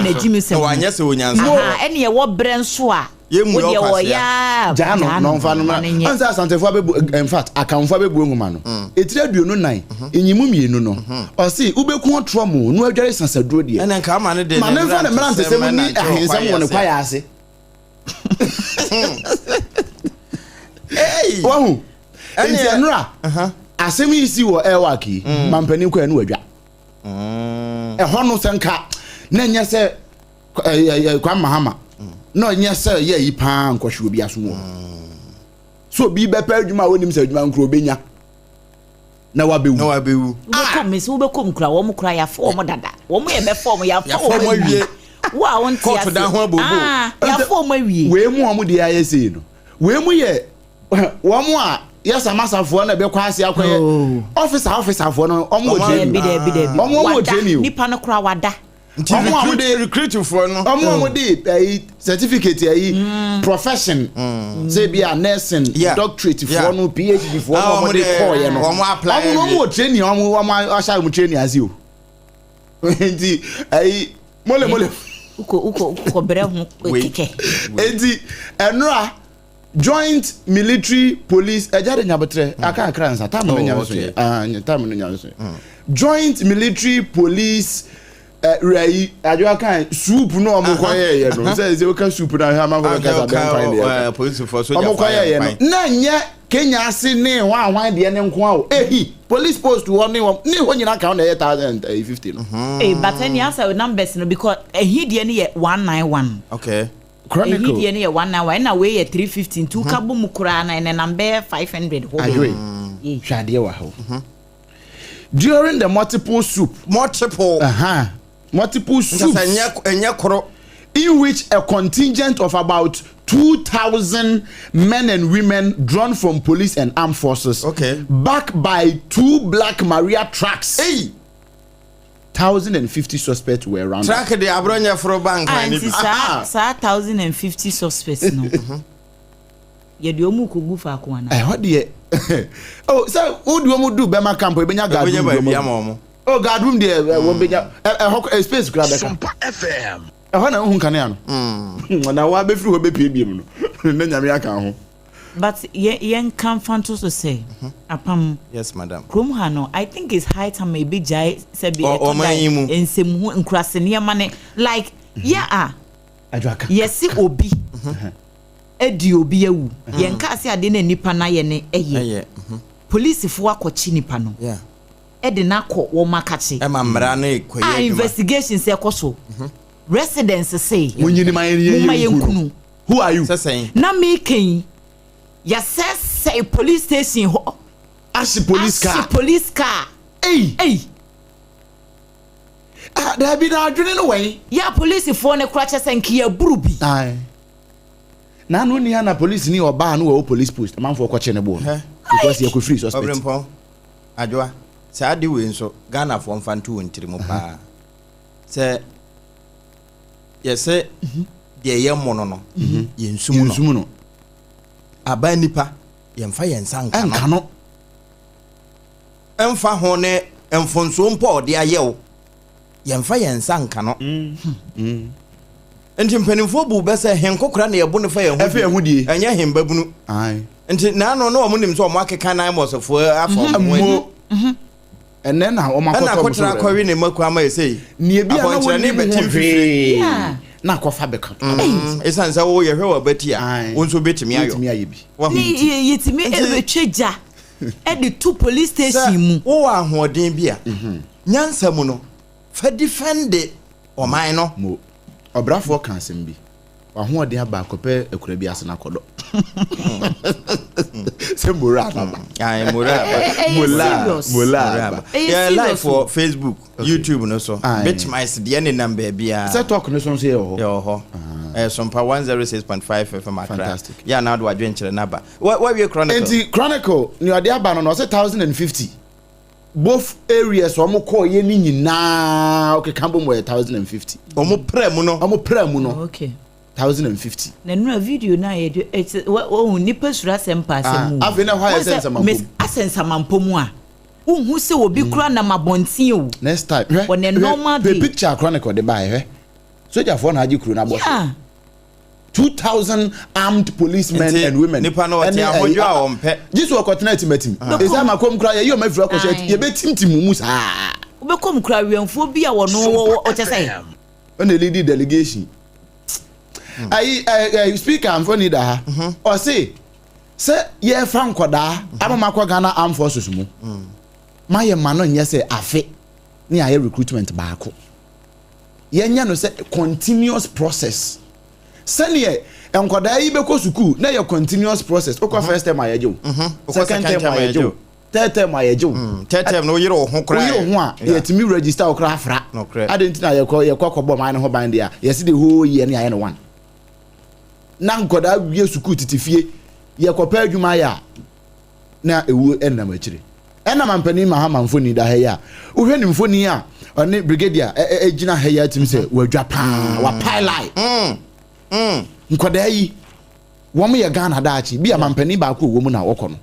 n'agyimisɛm mu. Wanyɛ sɛ onyansa. Ɛne yɛwɔ berɛ nso a yɛmmu wodeɛ ɔkwasea. wɔyɛ a Gyaa no na ɔmfa no mmra. nyɛ. Ansa Asantefo abɛbu in fact Akanfo abɛbu nwoma no. Etiri 24 nyimu mmienu no ɔse wobɛku ɔtorɔ mo na wadware sasaduro deɛ. Ɛne nka ama no de Ma ne ne mfa ne mmerantesɛm mmerantesɛm ni nnante wɔ ahensɛm wɔ ne kwaeɛ ase. kwaeɛ ase. Hey! Wahu? Ɛne Nti ɛnora asɛm yi si wɔ Airwak yi, mm. mampanin kɔ ɛne wadwa. Mm. Ɛhɔ no sɛ nka na ɛnyɛ sɛ Kwame Mahama mm. na ɛnyɛ sɛ yɛ yi paa nkɔhwe obi aso wɔ. So obi bɛpɛ adwuma a onim sɛ adwuma nkuro obenya. na wabɛwu. Na wabɛwu. Wobɛkɔ mesi wobɛkɔ mu kura wɔn kura yafɔ wɔn dada wɔn yɛ bɛfɔ wɔn yafɔ wɔn awie wo a wɔn ti ase da ho abobo ah yafɔ wɔn awie. Wei mu wɔn deɛ ayɛ sei no wei mu yɛ wɔn a yɛ samasafoɔ na ɛbɛkɔ ase akɔyɛ ɔfisa ɔfisafoɔ no wɔn wɔ training wɔn wɔ training o nipa no kura wada. Nti Ɔmo a recruit wɔde recruitfoɔ no. ɔmo a wɔde ɛyi certificate ɛyi Mm. profession sɛ bi a nursing Yeah. doctorate Yeah. foɔ no phd foɔ Ah, no wɔn wɔde de- kɔɔyɛ no wɔn apply ɔmo no ɔmo awie. wɔ training ɔmo ɔmo ahyɛ ɔmo training ase o nti ɛyi mole mole Wokɔ wokɔ wokɔ brɛ ho Wei. kɛkɛ. nti ɛnora joint military police ɛgya de nyabotrɛ aka akra nsa time no Oh, nya nso okay. yɛ ah time no nya nso yɛ joint military police ɛwura adwo aka soup no ɔmo kɔ yɛ yɛ no sɛ sɛ woka soup no ahwɛ amanfo bɛka sɛ abɛn kwan deɛ polisifoɔ ɔmo kɔ yɛ yɛ no na nyɛ Kenya ase ne hwan hwan deɛ ne nko a o ehi police post hɔ ne wɔn ne hɔ nyinaa ka ho na ɛyɛ 1050 no. Ee but ɛni asɛ numbers no because ehi deɛ no yɛ 191. Okay. Chronicle Ehi deɛ no yɛ 191 ɛna wei yɛ 350 nti woka bɔ mu koraa na ɛnenam bɛyɛ 500 hɔ. Adwoe hwɛ adeɛ wɔ ha o. During the multiple soup. Multiple. Uh-huh. Multiple soups. Ɛnyɛ koro. In which a contingent of about 2,000 men and women drawn from police and armed forces. Okay. Backed by two Black Maria trucks. Hey. 1,050 suspects were rounded. Truck de abronye fro bank. Ah, nti saa saa 1,050 suspects no. Yɛde wɔn kɔgu faako ana? Ɛhɔ deɛ oh sɛ wode wɔn du bɛma camp ebenya guard room baabi ama wɔn. Oh guard room deɛ wɔn benya ɛhɔ space kura bɛka. Sompa FM. Ɛhɔ na wohu kanea no. Na wabɛfiri hɔ bɛpie biem no na nyame aka ho. But yɛ yɛnka mfa nto so sɛ apam. Yes madam. Kurom ha no I think it's high time a yɛbɛgyae sɛbi Ɔ ɛtɔ ɔman da yi mu. nsɛmhu nkurase nneɛma ne like yɛ a yɛse obi adi obi awu yɛnkaa sɛ adeɛ no a nipa no ayɛ no ɛyɛ Ɛyɛ. polisifoɔ akɔkye nipa no Yeah. ɛde no akɔ wɔn akakye Ɛma mmara no kɔyɛ a adwuma. investigations ɛkɔ so residents se Monyini ma yɛn momma yɛn yɛnku nku no. no. Who are you? Sɛ sɛn? Na meka yi, yɛasɛesɛe police station hɔ. Ahye police car. Ahye police car. Ei. Ei. Ah, daabi na adwene no wɛn. Yɛ apolisifoɔ no kora kyɛ sɛ nka yɛaburu bi. Ae. Na ano ni ana police ni ɔbaa no wɔ police post amanfoɔ kɔkye ne boɔ no because yɛkɔ free suspect. Ɔbrempɔn, Adwoa, saa ade wei nso Ghanafoɔ mfa nto wɔn tiri mu paa sɛ yɛsɛ deɛ yɛmmɔ no no yɛnsum no. Yɛnsum no. Aban nipa yɛmfa yɛn nsa nka no. Nka no. Ɛmfa ho ne mfonsoɔ mpo a ɔde ayɛ wo, yɛmfa yɛn nsa nka no. Nti mpanimfoɔ bu bɛ sɛ hen kokora na yɛbo no fa yɛn ho die, ɛnyɛ hen babunu. Nti naano na wɔn nim sɛ wɔn akeka Naimɔsfoɔ afa wɔn ho adi. Ɛnɛ na wɔn akɔtɔ Ɛna wɔn so akotra werɛ. akɔwe ne mako ama ɛsei. Nea ebi a na wɔn Akɔnkyerɛne nim bɛte ho mfifire. hwee na akɔfa bɛka. Ɛsiane sɛ wo yɛhwɛ wɔ abati a, wo nso wobɛtumi ayɔ. Wobɛtumi ayɛ bi. Wahu. Ne yɛtumi ɛbɛtwa gya ɛde to police station mu. Sɛ wowɔ ahoɔden bi a, nyansa mu no, fa defɛnde ɔman no. Mo. Ɔbrafoɔ ka asɛm bi. W'ahoɔden aba akɔpɛ akura bi ase na akɔdɔ. Sɛ moral aba. Ayi moral aba. Moral moral aba. Yɛ live wɔ Facebook, YouTube no so. Bitmice deɛ nenam baabiara. Sɛ talk no so nso yɛ wɔ hɔ. Yɛ wɔ hɔ. Ɛyɛ Sompa 106.5 FM Accra. Fantastic. Yɛ anaa de wadwenkyerɛ no aba. Wawie Chronicle. Nti Chronicle nea ɔde aba no na ɔsɛ 1050. Both areas wɔn kɔɔ yɛ ne nyinaa ɔkeka bom wɔyɛ 1050. Wɔn pra mu no. Wɔn pra mu no. Okay. 1050. Na nura video na yɛ de ɛsɛ wɔn nipa sura asɛm pa asɛm mu. Afei na hɔ ayɛ sɛ nsamampɔ mu. Asɛ nsamampɔ mu a. Wohu sɛ obi kura nam abɔnten o. Next time hwɛ. On a normal day. Picture Chronicle de ba hwɛ. Sogyafoɔ na agye kuro na abɔ so. 2,000 armed policemen and women. Nipa no ɔte ahodwo a ɔmpɛ. Gye so ɔkɔtena atimatim. Ɛsɛ ama kɔm kura yɛyi ɔma afiri akɔhyɛ yɛbɛtimtim mu saa. Wobɛkɔm kura awɛmfoɔ bi a wɔno wɔ ɔkyɛ sɛ. Ɛna elidi delegation. Ayi ɛɛ speaker mfoni da ha. Ɔse sɛ yɛfa nkɔdaa ama ma akɔ Ghana Armed Forces mu. Ma yɛ ma no nyɛ sɛ afe ne ayɛ recruitment baako. Yɛnyɛ no sɛ continuous process. Sɛneɛ nkwadaa yi bɛkɔ sukuu na yɛ continuous process. Wokɔ first term a yɛgye wo, second term a yɛgye wo, third term a yɛgye wo. Third term no woyere wo ho koraa. Woyere wo ho a yɛtumi register wo koraa afra. Adɛn nti na yɛkɔ yɛkɔ akɔbɔ ɔman no ho ban deɛ a yɛsi the whole year ne ayɛ no one. Na nkwadaa wie sukuu tete fie yɛkɔpɛ adwuma ayɛ a na ewuo nam akyire. Ɛna mampanin Mahama mfoni da ha yi a, wohwɛ ne mfoni a ɔne brigadier gyina ha yi a tumi sɛ wadwa paa, wapae lie. Nkwadaa yi, wɔn yɛ Ghana daakye, bi a mampanin baako wɔ mu na wɔkɔ no.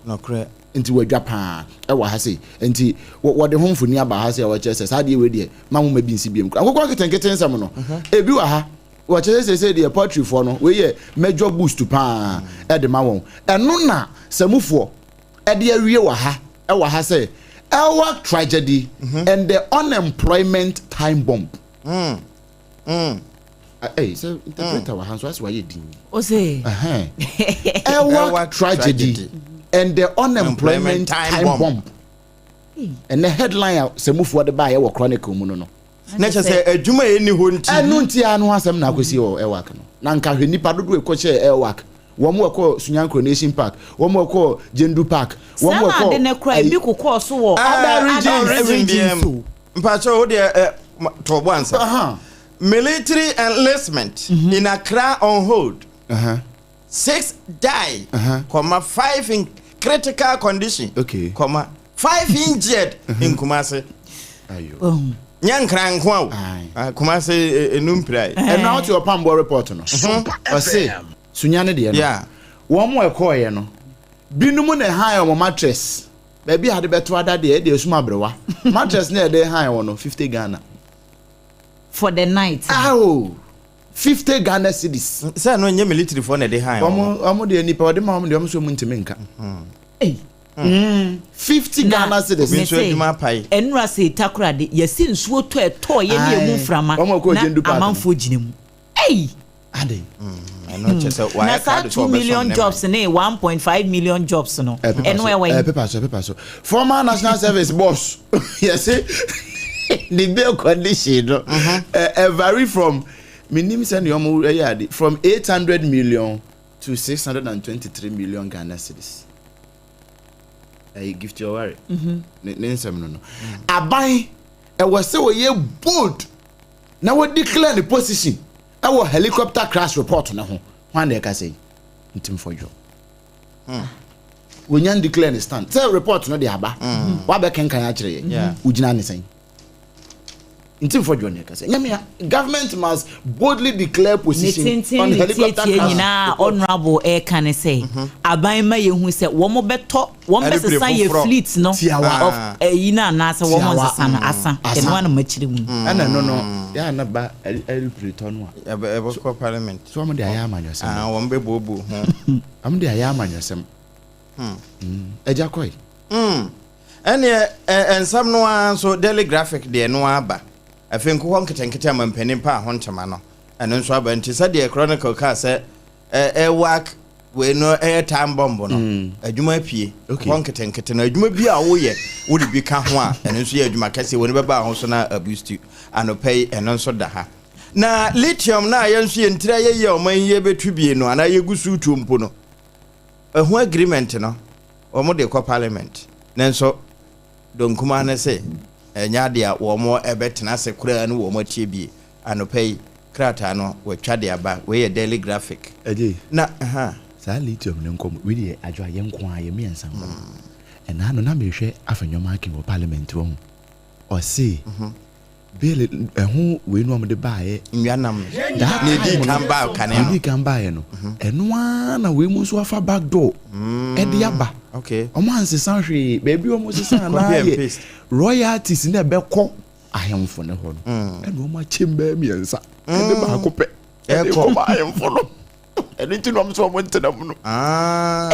Nti wadwa paa ɛwɔ ha sei. Nti wɔde ho mfoni aba ha sei a wɔkyerɛ sɛ saa adeɛ wei deɛ ma mo ma bi nsi biam koraa. Nkokɔ nketenkete nsɛm no, ebi wɔ ha. Wɔkyerɛ sɛ seesei deɛ poultryfoɔ no, wei yɛ major boost paa de ma wɔn. Ɛno na Samufoɔ de awie wɔ ha wɔ ha sɛ Elwak tragedy and the unemployment time bomb. Ɛy sɛ interpreter wɔ ha nso asɛ wayɛ din. Ose. Elwak tragedy and the unemployment time bomb. Ɛnɛ headline a Samufoɔ de baeɛ wɔ Chronicle mu no no. Na kyerɛ sɛ adwuma a ɛnni hɔ nti. Ɛno nti ara no ho asɛm na akɔsi wɔ Elwak no. Na nka hwɛ nnipa dodoɔ ɛkɔhyɛɛ Elwak, wɔn a ɛkɔɔ Sunyani Coronation Park, wɔn a ɛkɔɔ Gyendu Park, wɔn a Saa na ɛkɔɔ ade no koraa ayi ebi kokɔɔ so wɔ other regions. other regions o. Mpakyɛw wo deɛ ɛ to bo ansa. Military enlistment in Accra on hold. 6 die, comma 5 in critical condition, okay. comma 5 injured in Kumasi. Nyɛ nkran nko a o. Ah, Kumasi enu mpira yi. Ɛno a wote ɔpamboɔ report no. Ɔse Sunyani deɛ no. Yeah. Wɔn mo ɛkɔɔyɛ no. Binom na ɛhan wɔn mattress. Baabi a ade bɛto ada deɛ ɛde esum aberewa. Mattress na ɛde han wɔn no 50 Ghana. For the night. Ah oh. 50 Ghana cedis. Sɛ ɛno nyɛ military foɔ na ɛde han wɔn. Wɔn deɛ nipa ɔde ma wɔn deɛ wɔn nso wɔn ntumi nka. 50 Ghana cedis. Obi nso adwuma apae. Ɛnura sɛ Takoradi yɛsi nsuo tɔ ɛtɔ yɛ ne emu mframa na amanfoɔ gyina mu. Ei! Adɛn? Ɛno kyerɛ sɛ Na wayɛ saa krado sɛ 2 ɔbɛsom million ne jobs man. ne 1.5 million jobs no, ɛno ɛwɔ yi? Ɛpepa so, ɛpepa so. Former National Service boss, yɛse ne bail condition no, ɛ vary from, menim sɛnea wɔn ɛyɛ ade, from 800 million to 623 million Ghana cedis. Ɛyɛ Gift Oware ne ne nsɛm no no. Aban ɛwɔ sɛ wɔyɛ bold na wɔ declare ne position ɛwɔ helicopter crash report ne ho. Hwan na ɛka sɛ yi? Ntimfɔdwo. Wɔnya declare ne stand sɛ report no de aba, wabɛkenkan akyerɛ yɛ, wogyina ne sɛn? Ntimfɔdwo na ɛka sɛ nyamea government must boldly declare Ne position tenten on ne helicopter tietie crash nyinaa report. Honorable ɛka ne sɛ aban ma yɛhu sɛ wɔn bɛtɔ, wɔn Aeroplane bɛsesa yɛ foforɔ. fleet no Tiawa. of ɛyi no anaasɛ wɔn Tiawa. nsesa no asa. Asa. Ɛno ano makyerɛ mu. Ɛna ɛno no yɛ ana ba aeroplane tɔ no a Ɛbɛkɔ parliament. So wɔn de ayɛ amanyɔsɛm. Ah, wɔn bɛbuobuo ho. Wɔn de ayɛ amanyɔsɛm. Ɛgya kɔe. Ɛneɛ nsɛm no ara nso Daily Graphic deɛ no aba. Afei nkokɔ nketenkete ama mpanin pa ho ntoma no, ɛno nso aba. Nti sɛdeɛ Chronicle kaa sɛ ɛwak wei no ɛyɛ time bomb no, adwuma apue. Nkokɔ nketenkete no, adwuma bi a woyɛ wode bi ka ho a, ɛno nso yɛ adwuma kɛseɛ. Wɔn bɛba ho so na abusti anɔpa yi, ɛno nso da ha. Na lithium na yɛn nso yɛn tiri ayɛ yie a ɔman yi yɛbɛtu bie no anaa yɛgu so tuo mpo no, ɛho agreement no wɔn de kɔ parliament, nanso donkuma ne se ɛnyɛ adeɛ a wɔn ɛbɛtena ase koraa no wɔn atie bie. Anɔpa yi krataa no wɔatwa de aba. Wei yɛ Daily Graphic. Ɛgye na ha saa lithium ne nkɔmɔ wei deɛ adwo a yɛn nko a yɛ mmiɛnsa nkɔmɔ. Ɛnaa no na mehwɛ Afenyo-Markin wɔ parliament wɔ ho, ɔse bill ɛho wei no a wɔde baayɛ nnuanam no that na edi time kan no baa kane na no edi kan baayɛ no, ɛno ara na wei mu nso afa back door ɛde aba. Wɔn ansesa hwee baabi wɔn sesa Copy anaa and yɛ paste. royalties na ɛbɛkɔ ahemfo ne hɔ no, ɛna wɔn akyɛm bɛyɛ mmiɛnsa ɛde baako pɛ ɛde Ɛkɔ. kɔma ahemfo no. Ɛno nti na wɔn nso wɔn ntena mu no. Ah,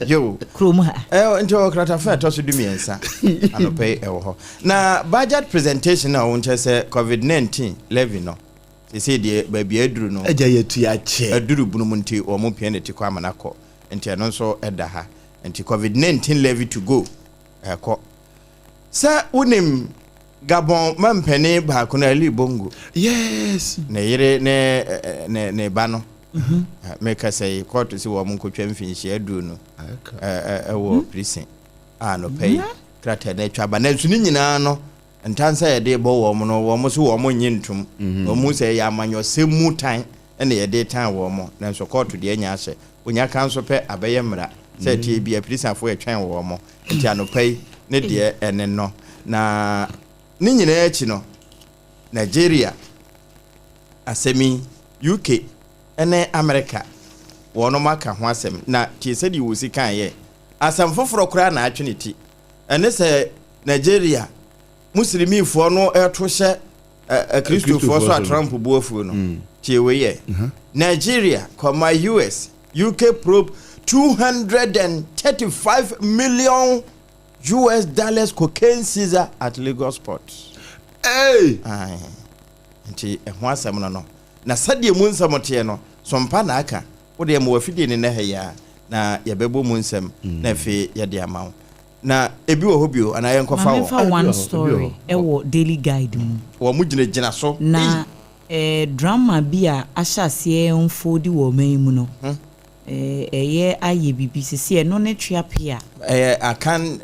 yo. Kurom ha. Nti ɔwɔ kratafa a ɛtɔ so 13 anɔpa yi ɛwɔ hɔ. Na budget presentation a wɔn kyerɛ sɛ COVID-19 levy no sese deɛ baabi aduru no, ɛgya yɛ tua kyɛ. Aduru bunu mu nti wɔn pia ne ti kɔ amana kɔ. Nti ɛno nso ɛda ha. Nti COVID-19 levy to go ɛkɔ. Sɛ wonim Gabon mampanin baako no, Ali Bongo, ne yere ne ne ba no, meka sɛ yi kɔɔto si wɔn nkotwa mfinhyia 20 ɛwɔ prison a anɔpa yi krataa no atwa aba. Nanso ne nyinaa no ntansa yɛde bɔ wɔn no, wɔn so wɔn nye ntom. Wɔn mu sɛ ɛyɛ amanyɔsɛm mu tan ɛna yɛde tan wɔn, nanso kɔɔto deɛ anya ahyɛ onya ka nso pɛ abɛyɛ mmara sɛ tie bi apirisafo ɛtwɛn wɔn. Nti anɔpa yi ne deɛ ɛne no. Na ne nyinaa akyi no, Nigeria asɛm yi, UK ne America wɔnom aka ho asɛm. Na tie sɛdeɛ wɔsi kan yɛ asɛm foforɔ koraa na atwe ne ti, ɛne sɛ Nigeria muslimifoɔ no ɛto hyɛ Kristofoɔ so a Trump bu afuo no. Tie wei yɛ Nigeria kɔma US UK probe 235 million US dollars cocaine seizure at Lagos port. Hey! Aye. Nti ɛho asɛm no na sɛdeɛ mu nsɛm teɛ no sompa na aka wodeɛ ma wafidie ne nɛ ha yi a na yɛbɛbɔ mu nsɛm na afei yɛde ama wo. Na ebi wɔ hɔ bio anaa yɛnkɔfa Maame wɔ fa one Ebi wɔ hɔ, story ebi wɔ hɔ. ɛwɔ Daily Guide mu. Wɔn mo gyinagyina so. Na drama bi a ahyɛ aseɛ unfold wɔ ɔman yi mu no, ɛyɛ ayɛ bibi sisi ɛno ne twea pia. Ɛyɛ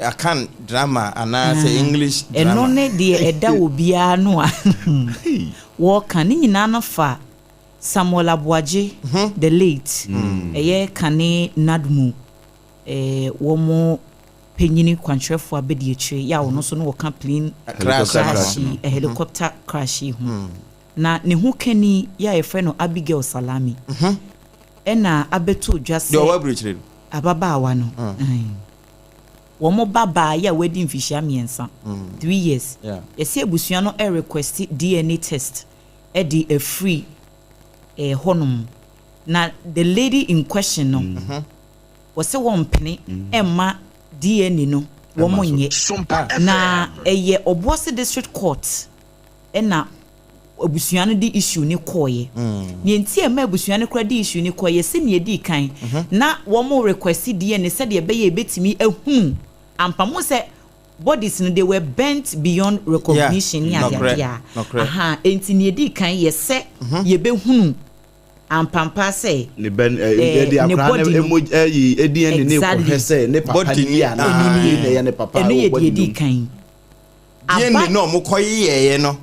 Akan drama anaasɛ English drama? Ɛno ne deɛ ɛda wɔ biara no a wɔka ne nyinaa no fa Samuel Aboagye the late, ɛyɛ kane NADMO wɔn panyini kwankyerɛfoɔ abɛdi akyire yɛ a ɔno nso no wɔka plane crash crash yi, helicopter crash yi ho. Na ne ho kani yɛ a yɛfrɛ no Abigail Salami ɛna abɛto dwa deɛ ɔwɔ sɛ aburokyire no ababaawa no, wɔn ba baa yɛ a wadi mfihyia 3, 3 years, yɛsɛ abusua no ɛrequest DNA test ɛde afiri. Hɔnom. Na the lady in question no, wɔse wɔmpene mma DNA no wɔn nyɛ. Na ɛyɛ Obuasi District Court na abusua no de issue no kɔeɛ. Nea nti a ɛma abusua no koraa de issue no kɔeɛ, yɛse nea ɛdii kan, na wɔn request DNA sɛdeɛ ɛbɛyɛ a ɛbɛtumi ahunu ampa. Mohu sɛ bodies no they were burnt beyond recognition ne adeade a, ahaa, enti nea ɛdii kan yɛ sɛ yɛbɛhunu ampampa sɛ ne bɛ eh, yɛde ne akwadaa body no no emo ɛyi DNA ne kɔhwɛ exactly sɛ ne papa Body ni ni anaa ɛno wei nie na ɛyɛ ne papa ɛno wɔ yɛ deɛ body no ɛdii mu. kan DNA aba na ɔmo kɔ yɛɛyɛ no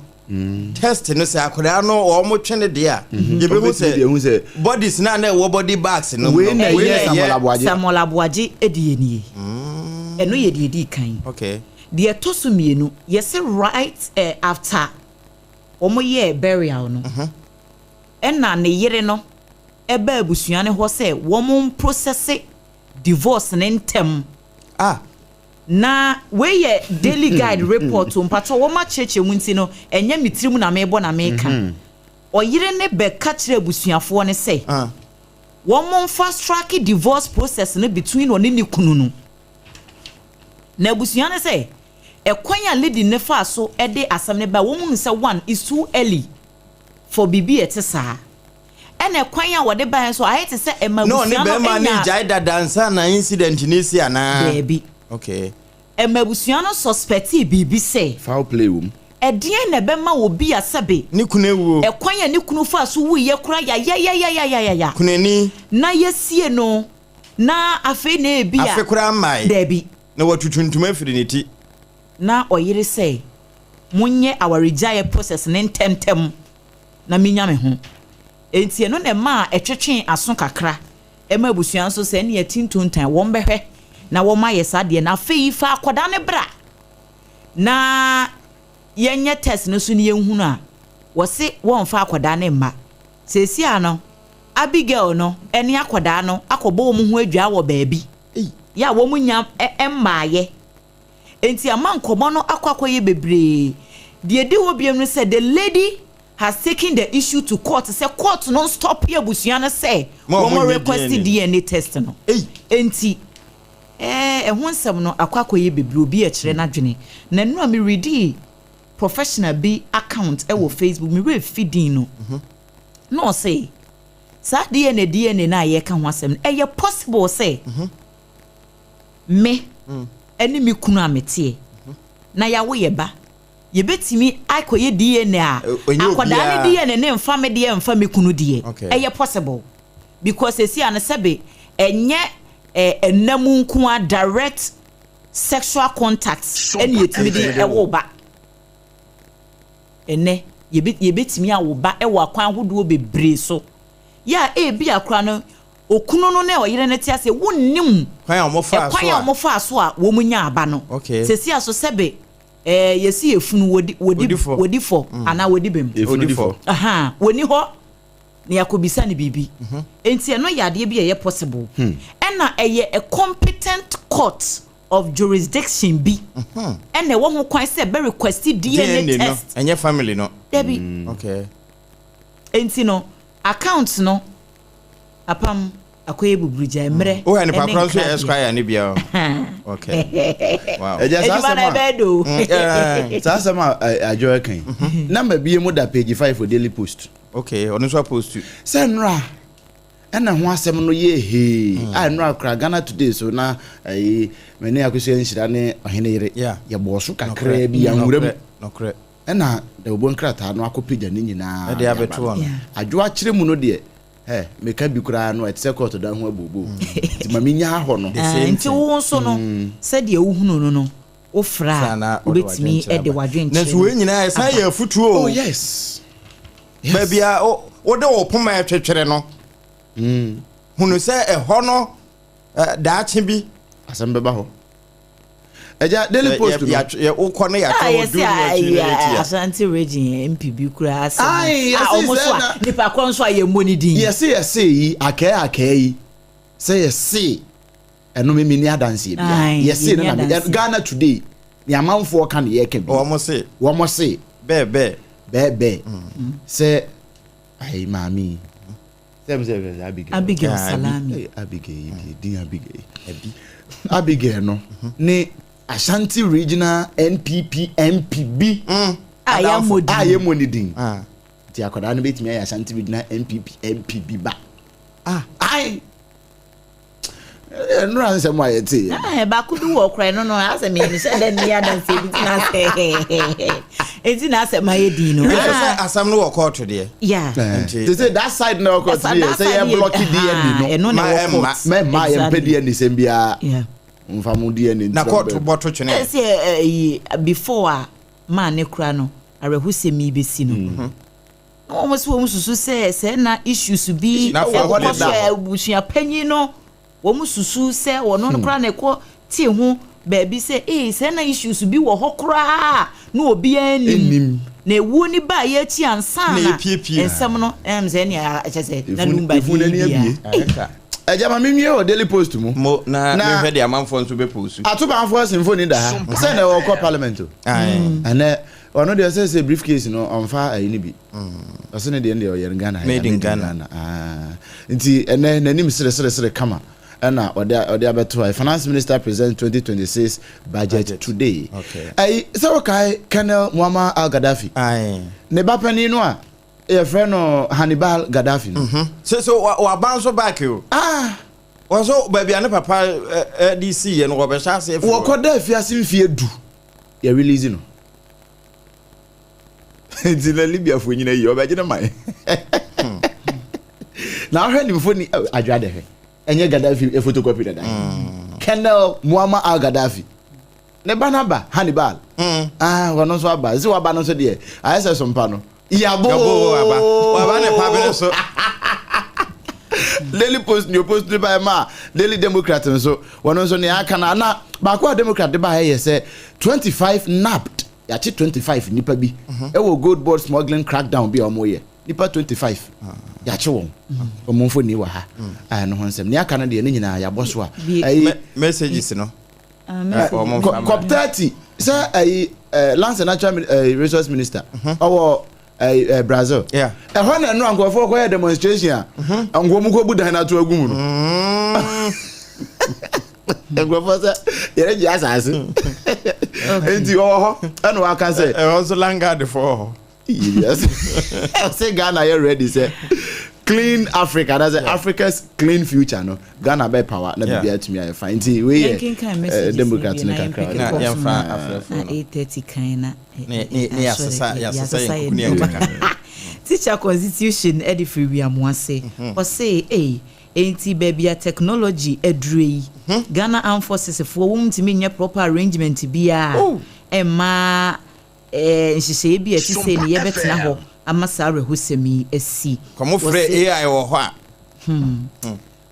test no sɛ akwadaa no ɔmo twe ne deɛ a yɛbɛhu Ɔbɛtumi de ehu sɛ sɛ bodies na na ɛwɔ body bags no mu wei no na wei ɛyɛ na Samuel ɛyɛ Aboagye. Samuel Aboagye deɛ nie ɛno yɛ deɛ ɛdii kan okay deɛ ɛtɔ so mmienu yɛse right eh, after wɔn yɛɛ burial no ɛna ne yere no ɛbaa abusua no hɔ sɛ wɔn mprocess divorce ne ntɛm ah na wei yɛ Daily Guide report o mpatwɔ wɔn akyerɛkyerɛ mu nti no ɛnyɛ me tirim na mebɔ na meka ɔyere ne bɛka kyerɛ abusuafoɔ no sɛ ah wɔn mfa track divorce process no between ɔne ne kunu no na abusua no sɛ ɛkwan a lady ne fa so ɛde asɛm ne ba wɔn mu sɛ one is too early for biribi a ɛte saa ɛna ɛkwan a wɔde baeɛ nso ayɛ te sɛ ɛma na ɔne abusua no bɛrima ne anya gyae dada nsa na incident ne si anaa daabi okay ɛma abusua no suspecti biribi sɛ Foul play wɔ mu. ɛdeɛn na ɛbɛma obi a sɛbe ne kunu ewuo ɛkwan a ne kunu fa so wuyɛ kora yayayayayaya kunani na yɛsie no na afei na ebi a afe koraa mmae daabi na watutu ntoma afiri ne ti na ɔyere sɛ monyɛ awaregyaeɛ process ne ntɛmntɛm na menya me ho enti ɛno na ɛma a ɛtwetwe aso kakra ɛma abusua nso sɛ ɛne ɛti ntontan wɔn bɛhwɛ na wɔn ayɛ saa deɛ na afei fa akwadaa ne bra na yɛnyɛ test no so ne yɛnhunu a wɔse wɔmfa akwadaa ne mma seesia no Abigail no ɛne akwadaa no akɔbɔ wɔn ho adwaa wɔ baabi yɛ a wɔn nya mmaayɛ nti ama nkɔmɔ no akɔ akɔyɛ bebree deɛ di hɔ biom no sɛ the lady has taken the issue to court sɛ court no stop yɛ abusua no sɛ Mo a wɔn monyɛ request DNA. DNA test no Ei. nti ɛho nsɛm no akɔ akɔyɛ bebree obi ɛkyerɛ n'adwene na nnura mi redi professional bi account ɛwɔ Facebook mi werɛ fi din no na ɔsɛ saa DNA DNA na a yɛka ho asɛm no ɛyɛ possible sɛ me ɛne me kunu a meteɛ na yɛawo yɛ ba yɛbɛtumi akɔyɛ DNA a Ɛnyɛ akwadaa obiara. ne DNA ne mfa me deɛ mfa me kunu deɛ ɛyɛ possible because esi ano sɛbe ɛnyɛ ɛnam nko a direct sexual contact ɛne yɛtumi de ɛwɔ ba ɛnɛ yɛbɛtumi awo ba ɛwɔ akwan ahodoɔ bebree so yɛ a ebi akora no okunu no ne ɔyere no te ase wonnim kwan a wɔn fa so ɛkwan a a wɔn fa so a wɔn nya aba no sesi aso sɛbe yɛsi efunu wɔdi wɔdi Wɔdi fɔ. wɔdi fɔ anaa wɔdi bɛm Efunu di Odi fɔ. fɔ. aha wɔni hɔ na yɛakɔbisa no biribi nti ɛno yɛ adeɛ bi a ɛyɛ possible ɛna ɛyɛ a competent court of jurisdiction bi ɛna ɛwɔ ho kwan sɛ ɛbɛ request DNA DNA no test ɛnyɛ family no dabi okay nti no account no apam akɔyɛ buburugya mmerɛ wohɛ nipa ɛne korɔ nso yɛ nkradeɛ. esquire ne bia o okay wow Ɛgya saa adwuma asɛm no a ɛbɛyɛ do saa asɛm a adwo ɛka yi number bi mu da page 5 for Daily Post. Okay, ɔno nso apost. Sɛ nnora ɛna ho asɛm no yɛ hee a nnora kora Ghana Today so na ɛyi mene Akosua Nhyira ne ɔhene yere yɛbɔɔ so kakraa bi yɛnwura mu nokorɛ ɛna dawubɔ nkrataa no akɔpagya ne nyinaa ɛde abɛto hɔ no. Adwo akyerɛ mu no deɛ ɛ meka bi koraa no ɛte sɛ kɔɔto dan ho abobo nti ma menyaa hɔ no. The same nti thing. wo nso no sɛdeɛ wohunu no no wofrɛ Saa a na ɔde wobɛtumi w'adwenkyerɛ de aba. w'adwenkyerɛ Nanso wei nyinaa ɛsan yɛ afutuo o. Oh yes. Yes. Baabi a wode wo poma ɛtwetwere no hunu sɛ ɛhɔ no daakye bi asɛm bɛba hɔ ɛgya Daily Post no wokɔ no a yɛatwerɛ wo yɛsi du no akyi no yɛtia Ashanti Region MP bi koraa asɛm Aye, a yɛse ɔmo so sɛ a na- nipa korɔ nso a yɛmmɔ ne din yɛse yi akɛɛ akɛɛ yi sɛ yɛse ɛno memi ni adanseɛ bia Aye, yɛse no yɛnni na me- adanseɛ. Ghana Today ne amanfoɔ ka ne yɛka bi wɔn se wɔn se bɛɛ bɛɛ bɛɛbɛɛ sɛ ayi maame yi Sɛ mi sɛ fɛ sɛ Abigail. Abigail Ah, Abi. Salami. Hey, Abigail yi deɛ din Abigail. Abigail no ne Ashanti Regional NPP MP bi A yɛammɔ a din. yɛmmɔ ne din. Ah. Nti akwadaa no bɛtumi ayɛ Ashanti Regional NPP MP bi ba. Ah. Ai. Nnura nsɛm a yɛte yɛ. Ah, baako bi wɔ ɔkora no no asɛ me mehyɛ dɛ nni adanseɛ bi nti na asɛ nti na asɛ mayɛ din no. Ɛsɛ sɛ Ah, asɛm no wɔ kɔɔto deɛ. yeah. Nti- Te sɛ that side na ɔkɔ Ɛsa- ti yɛ that sɛ side yɛ yɛ- block DNA ah, no. ɛno na Ma ɛwɔ ɛmma. court. Mɛmma yɛmpɛ Exactly. DNA sɛm biara. Yeah. Nfa mo DNA Na ntina kɔɔto baabi. bɔto twene. Ɛsɛ ɛyi before a maa ne kora no awerɛhosɛm yi bɛsi no. Na wɔn nso wɔn susu sɛ sɛ na issues bi Na wɔ fa hɔ kɔ ne so da hɔ. abusua panyin no wɔn susu sɛ wɔn no koraa na ɛkɔ tee ho baabi sɛ ee sɛ na issues bi wɔ hɔ koraa na obiara nim Nnim. na ewuo ni ba yɛ akyi ansa Na na epiepie. nsɛm no ɛm sɛ ɛnea ɛkyɛ sɛ na Efun- lumba efun di n'ani bia abue. Ɛka. Ɛgya ma menwie wɔ Daily Post mu. Mo na Na- mehwɛ deɛ amanfoɔ nso bɛpɔsu. Atobanfoɔ symphony da ha. Sɛ na ɛwɔ parliament o. Aye. Ɛnɛ ɔno deɛ sɛ sɛ briefcase no ɔmfa ayi no bi. Ɔsɛ ne deɛ no deɛ ɔyɛ no Ghana. Made in Ghana. Ah. Nti ɛnɛ n'anim sereseresere kama ɛna ɔde ɔde abɛto ha. Finance minister present 2026 budget, Budget. today. Okay. Ɛyi sɛ wɔkae Colonel Muammar Al Gaddafi. Aye. Ne ba panin no a yɛfrɛ no Hannibal Gaddafi no. Sɛ so wa waba nso back o. Ah. Wɔn so baabi a ne papa ɛ de si yɛ no wɔbɛhyɛ ase afiri hɔ. Wɔkɔ da afiase mfie 10 yɛ release no. Nti na Libiafoɔ nyina yi ɔbɛgye ne man. Na ahwɛ ne mfoni adwa de hwɛ. Ɛnyɛ Gaddafi e photocopy dada. Colonel Muammar Al Gaddafi. Ne ba n'aba Hannibal. Ah, wɔn nso aba. Sɛ waba no nso deɛ, ayɛ sɛ sompa no. Yabo. Yabo aba. Waba ne pa bere so. Daily Post ni opost de ba ma Daily Democrat nso wɔn nso nea aka na na baako a Democrat de ba yɛ sɛ 25 nabbed yɛakye 25 nipa bi ɛwɔ gold board smuggling crackdown bi a wɔn yɛ nipa 25 yɛakye wɔn wɔn mfoni wɔ ha a ɛno ho nsɛm nea aka no deɛ ne nyinaa yɛabɔ so a Bi- ɛyi Messages no. Ah, message. Wɔn mfa ma. COP 30 sɛ ɛyi lands and natural resource minister ɔwɔ ɛyi Brazil Yeah. ɛhɔ na ɛno nkurɔfoɔ kɔyɛ demonstration a nkurɔfoɔ mu kɔ bu dan n'ato agu mu no. Nkurɔfoɔ sɛ yɛrɛ gye asase nti ɔwɔ hɔ ɛna waka sɛ Ɛhɔ nso landguard foɔ hɔ. yes ɔsɛ Ghana yɛ ready sɛ clean Africa that's yeah. Africa's clean future no Ghana bɛ power na Yeah. biribi atumi ayɛ fine nti wei yɛ Yɛnkenkan eh, messages Democrat no ne bi na kakra yɛmpeke Na calls yɛmfa no. afrɛfoɔ Na no. 8:30 kan na Ne ne ne yɛasesa yɛasesa yɛn kuku ne yɛn kaka. Teacher constitution ɛde firi wiamu ase. Ɔse ee enti baabi a technology aduru yi Ghana Armed Forces foɔ wɔn ntumi nyɛ proper arrangement biara Oh. ɛmma ɛɛ nhyehyɛeɛ bi a ɛte sɛ ne Sompa yɛbɛtena FM. hɔ ama saa awerɛhosɛm yi asi. Kɔmo frɛ Wɔse- AI wɔ hɔ a.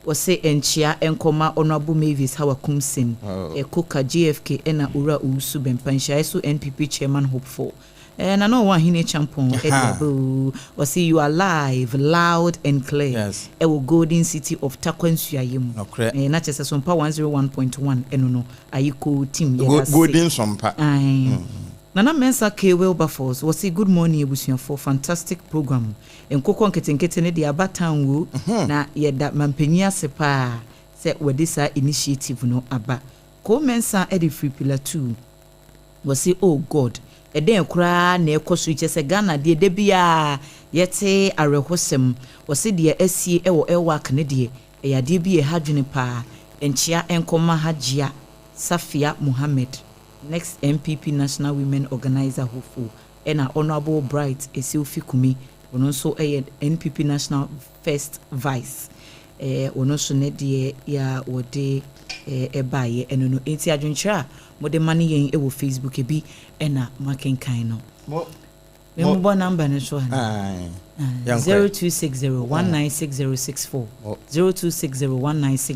Wɔse nkyea nkɔma Honourable Mavis Hawa Kumsin, Oh. Koka JFK ɛna Owura Owusu Bɛmpa nhyiaeɛ so NPP chairman hopeful. Na na ɔwɔ Ahene Champon ɛde aba o. Ɔse you are live, loud and clear. Yes. Ɛwɔ Golden City of Tarkwa Nsuaeɛ mu. Nokorɛ. Na kyerɛ sɛ Sompa 101.1 ɛno no Ayiko team yɛda ase. Golden Sompa. Aye. Nana Mensah K. Wilberforce wɔse good morning abusuafoɔ, fantastic program. Nkokɔ nketenkete ne de aba town wo na yɛda mampanyin ase paa sɛ wɔde saa initiative no aba. Ko Mensah ɛde firi Pillar 2 wɔse oh God, ɛdɛn koraa na ɛkɔ so yi kyerɛ sɛ Ghana deɛ da biara yɛte awerɛhosɛm. Wɔse deɛ asie ɛwɔ Elwak ne deɛ ɛyɛ adeɛ bi a ɛha dwene paa. Nkyea nkɔma Hajia Safia Mohammed, next NPP National Women Organizer hopeful, ɛna Honourable Bright Eseufi Kumi, ɔno nso ɛyɛ NPP National First Vice. Ɔno nso ne deɛ yɛ a wɔde ɛbaeɛ ɛno no. Enti adwenkyerɛ a mode ma ne yɛn ɛwɔ Facebook ebi ɛna makenkan no. Mo Memmobɔ number no so ana? Aye. Yɛnkɔ. 0260 196064 Mo. 0260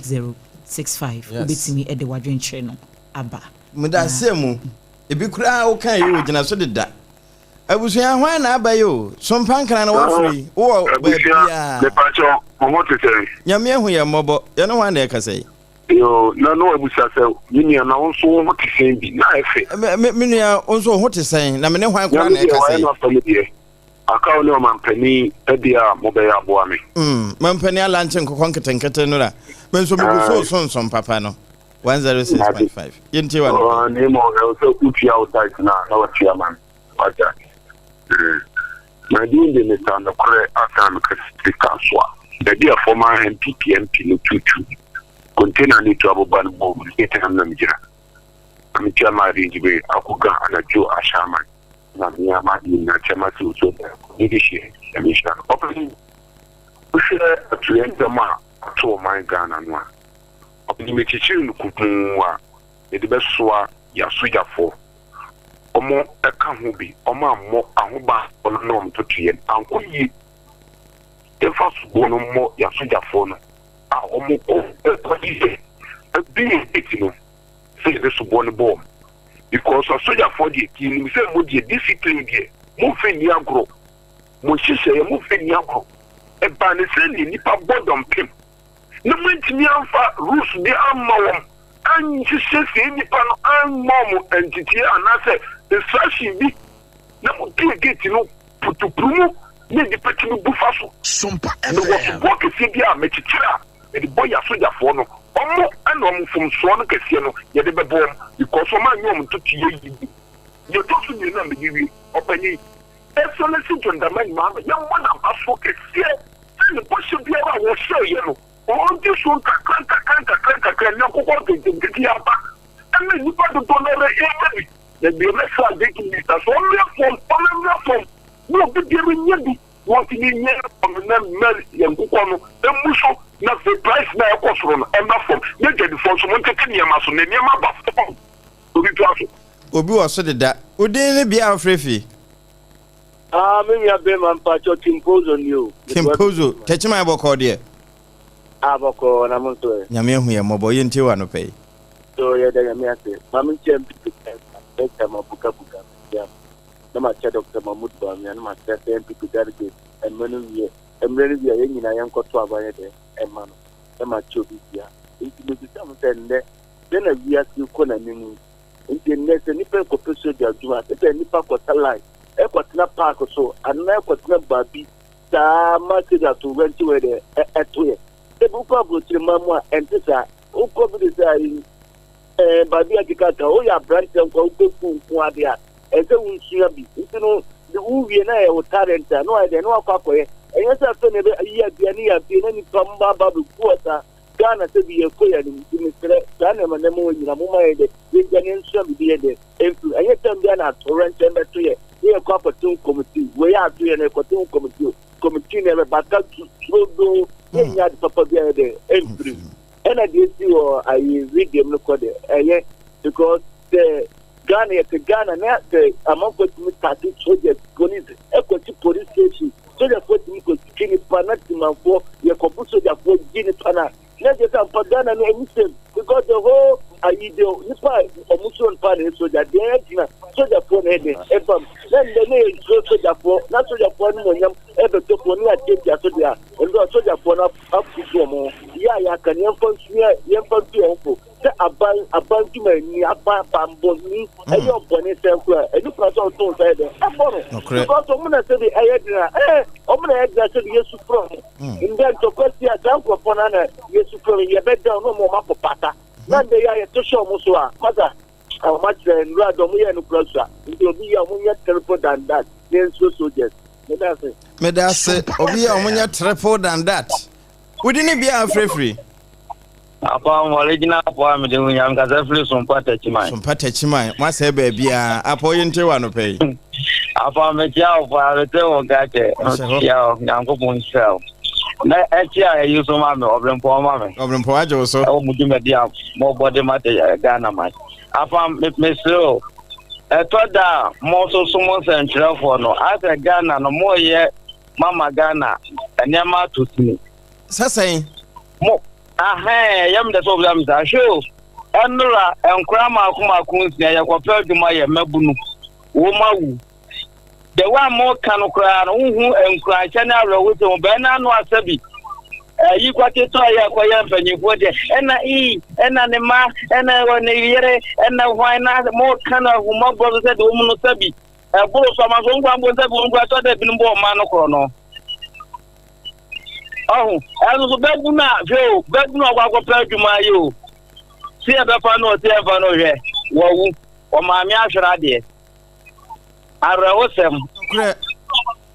196065. Yes. Wobɛtumi ɛde w'adwenkyerɛ no aba. Meda ase mu. Ebi koraa woka yi o gyina so deda. Abusua hwan na aba yi o? Sompa nkran na wafiri. Wowɔ Abusua, baabiara. mepakyɛ mo ho te sɛn? Nyame ahu yɛn mmɔbɔ. Yɛne hwan na ɛkasa yi? Yo, na no abusa sɛ me nua na wo nso wo ho te sɛn bi na ɛfɛ. Me nua wo nso wo ho te sɛn? Na me ne hwan koraa Nyame na deɛ ɛkasa wayɛ yi? n'asɛm deɛ. Aka wo ne ɔmampanin deɛ a mobɛyɛ aboa me. Mm, mampanin alankye nkokɔ nketenkete no la. Me nso megu so sonson papa no. 106.5. Yɛntie wa no. Na mmom ɛwɔ sɛ wotua wo tithe no a na watua ma me. Wagya. Na din de Mr. Nokorɛ asan me kɛse Kasoa. Baabi a former NPP MP no tutu container no tu aboba no bɔɔ mu no, sɛ na megyina. Na metua m'ade nti bɛ akɔga anadwo ahyɛ aman. Na me ara m'ade nyinaa kyɛ m'ase nsuo da ne de hyeɛ Nyame nhyira no. Ɔpanin, wohwɛ atoyerɛnkyɛm a ato ɔman Ghana no a, ɔpanin mekyekyere no kutuu a mede bɛsoa yɛn asogyafoɔ. Wɔn ka ho bi, wɔn ammɔ ahobammɔ no na wɔn ntotoeɛ no ankɔ yie. Yɛmfa soboɔ no mmɔ yɛn asogyafoɔ no a wɔn kɔ kɔgye yɛn, ɛbi yɛn gate no sɛ yɛde soboɔ no bɔ wɔn. Because asogyafoɔ deɛ yɛnim sɛ mo deɛ discipline deɛ momfa nni agorɔ, mo nhyehyɛeɛ momfa nni agorɔ. Ɛbaa ne sɛ deɛ nnipa bɔ dɔmpem na moantumi amfa rules bi amma wɔn anhyehyɛ saa nnipa no amma wɔn nteteɛ anaasɛ instruction bi na mobue gate no putupru mu na nnipa tumi bu fa so. Sompa Mewɔ FM. soboɔ kɛseɛ bi a mekyekyere a mede bɔ yɛ asogyafoɔ no, ɔmo na ɔmo mfomsoɔ no kɛseɛ no yɛde bɛbɔ wɔn because ɔmo anyɛ ɔmo ntotoeɛ yie. Deɛ ɛtɔ so mmienu a mede wie, ɔpanin, Excellency John Dramani Mahama, yɛmmɔ no abasoɔ kɛseɛ sɛ ne bɔhyɛ biara a ɔhyɛeɛ no ɔredi so nkakra nkakra nkakra nkakra, nnɛ nkokɔ nketenkete yi aba ɛma nnipa dodoɔ no ara renya bi, na deɛ mɛsrɛ Agric Minister sɛ ɔmmra fam, ɔmmra fam na obi biara nya bi. Wɔntumi nyɛ ɔno na mma yɛn nkokɔ no mmu so na afei price no a ɛkɔ soro no ɛmba fam na adwadifoɔ nso montete nneɛma so na nneɛma aba fam. Obi toa so. Obi wɔ so deda. Wo din ne bea a wofrɛ fi? Ah me nua bema mpakyɛw Kimpozo ni o. Kimpozo, Techiman bɔkɔɔ deɛ? Ah bɔkɔɔ na mo nso ɛ? Nyame ahu yɛn mmɔbɔ, yɛntie wo anɔpa yi. So yɛda Nyame ase. Ma menkyia MPP Bɛka ma buka buka mekyia mo. na makyɛ Dɔkta Mahmood Bawumia na makyerɛ sɛ NPP delegates mmerɛ no wie mmerɛ no wie a yɛn nyinaa yɛnkɔto aba yɛ dɛn ɛma no na makyɛ obi bia. Nti mebisa mo sɛ nnɛ dɛn na wiase rekɔ n'anim yi nti nnɛ sɛ nnipa rekɔpɛ sogya adwuma a sɛ nnipa kɔsa line ɛkɔtena park so anaa ɛkɔtena baabi saa ma sogya to wɛnkye wɔ dɛ ɛto yɛ sɛ bi wokɔ aburokyire man mu a ɛnte saa wokɔ bi de sɛ ayi Ɛɛ, baabi a keka ka, woyɛ aberanteɛ nko a wokɔ sukuu nko ara deɛ a, ɛsɛ sɛ wosua bi. Nti no, de wowie na ɛyɛ wo talent a, na wayɛ dɛn? Na wakɔ akɔyɛ. Ɛnyɛ sɛ afei na ɛbɛ ayi aduane yɛ afei na nipa mma aba abɛgu hɔ saa. Ghana sɛ bi yɛkɔ yɛn anim. Nti mesrɛ, saa nneɛma nneɛma wɔ nyina momma yɛn dɛ, yɛngya na yɛnsua biribi yɛ dɛn ɛmfiri mu. Ɛnyɛ tam biara na atoyerɛnkyɛm bɛto yɛ na yɛkɔ akɔte ho kɔmitii. Wei ato yɛ na yɛkɔte ho kɔmitii o. Kɔmitii na ɛbɛba ka turodoo. Yɛnnya ade papa biara yɛ dɛn ɛmfiri mu. Ɛna deɛ esi wɔ ayi video mu no kɔ de ɛyɛ because sɛ Ghana yɛte Ghana na sɛ amanfoɔ tumi taate soldiers police ɛkɔsi police station sogyafoɔ tumi kɔsi nipa na timanfoɔ yɛkɔbo sogyafoɔ gye nipa na na kyerɛ sɛ ampa Ghana no ɛni same because the whole ayi de nipa a ɔmo suro nipa na ɛyɛ sogya deɛ ɛgyina sogyafoɔ na ɛde ɛbam na ndɛ ne yɛ nsuro sogyafoɔ na sogyafoɔ no monyam ɛbɛtɔfoɔ ne yɛatiatia so deɛ a ɛno sogyafoɔ no afutu wɔn ho. Yɛ a yɛaka no, yɛmfa nsua, yɛmfa ntu yɛn ho fo sɛ aban, aban dwumayɛni, aban banbɔni, ɛyɛ ɔbɔne sɛn koraa, ɛni kwan sɛ ɔto nsa yɛ dɛn, ɛbɔ no. Because wɔn na sɛbi ɛyɛ den a, ɛɛ, wɔn na ɛyɛ den a sɛbi yɛsu frɛ wɔn. Ndɛ ntɔkwa si a, saa nkurɔfoɔ no na yɛsu frɛ wɔn, yɛbɛda wɔn na wɔn akɔ pata. Na ndɛ yɛ a yɛto hyɛ wɔn so a, masa, wɔn akyerɛ nnura de wɔn yɛ no kura sua. Nti obi yɛ a wɔn nyɛ triple than that, na yɛnsuro soldiers. Meda ase. Meda ase. Obi yɛ a wɔn nyɛ triple than that. Wodi ne bia afirafiri. Apa original apɔ a mede hu nyame kasa firi Sompa Takyiman. Sompa Takyiman, mo asɛe baabiara. Apɔ yi nte wa anɔpa yi. Apa mekyia wo paa, mete wo nka kyɛ. Mekyia wo, Nyankopɔn nhyira wo. Na ɛkyia ayi so ma me, ɔbrempɔn ma me. Ɔbrempɔn agye wo so. Ɛwɔ mo dwumadi a mobɔ de ma Ghana man. Apa mesrɛ o, ɛtɔ da a mo nso so mo nsɛntwerɛfoɔ no, asɛ Ghana no moyɛ mama Ghana nneɛma ato sini. Sɛ sɛn? Mo, ahɛn, ɛyɛ me dɛ sɛ wobisa me saa. Hwɛ o, ɛnora nkora mmaako mmaako nsia yɛkɔpɛ adwuma yɛ mmabunu, wɔn awu. The way a moka no koraa no, wohu nkuranhyɛ ne awerɛhosɛm bɛn na ano asɛ bi. Ayi kwate tɔ yɛ kɔyɛ mpanyinfoɔ deɛ, ɛna ii, ɛna ne mma, ɛna ne yere, ɛna hwan na moka no ahummɔborɔ so sɛ deɛ wɔn no sɛ bi. Ɛboro so ama so nkwa mpo sɛ bi wɔn kura tɔ dɛ binom bɔ ɔman no korɔ no. Ɔho, ɛno so bɛbu no a, hwɛ o, bɛbu no akɔ akɔpɛ adwuma ayɛ o. Se yɛbɛfa no ɔse yɛmfa no hwɛ, wawu. Ɔmaame ahwere adeɛ. Awerɛhosɛm. Nokorɛ.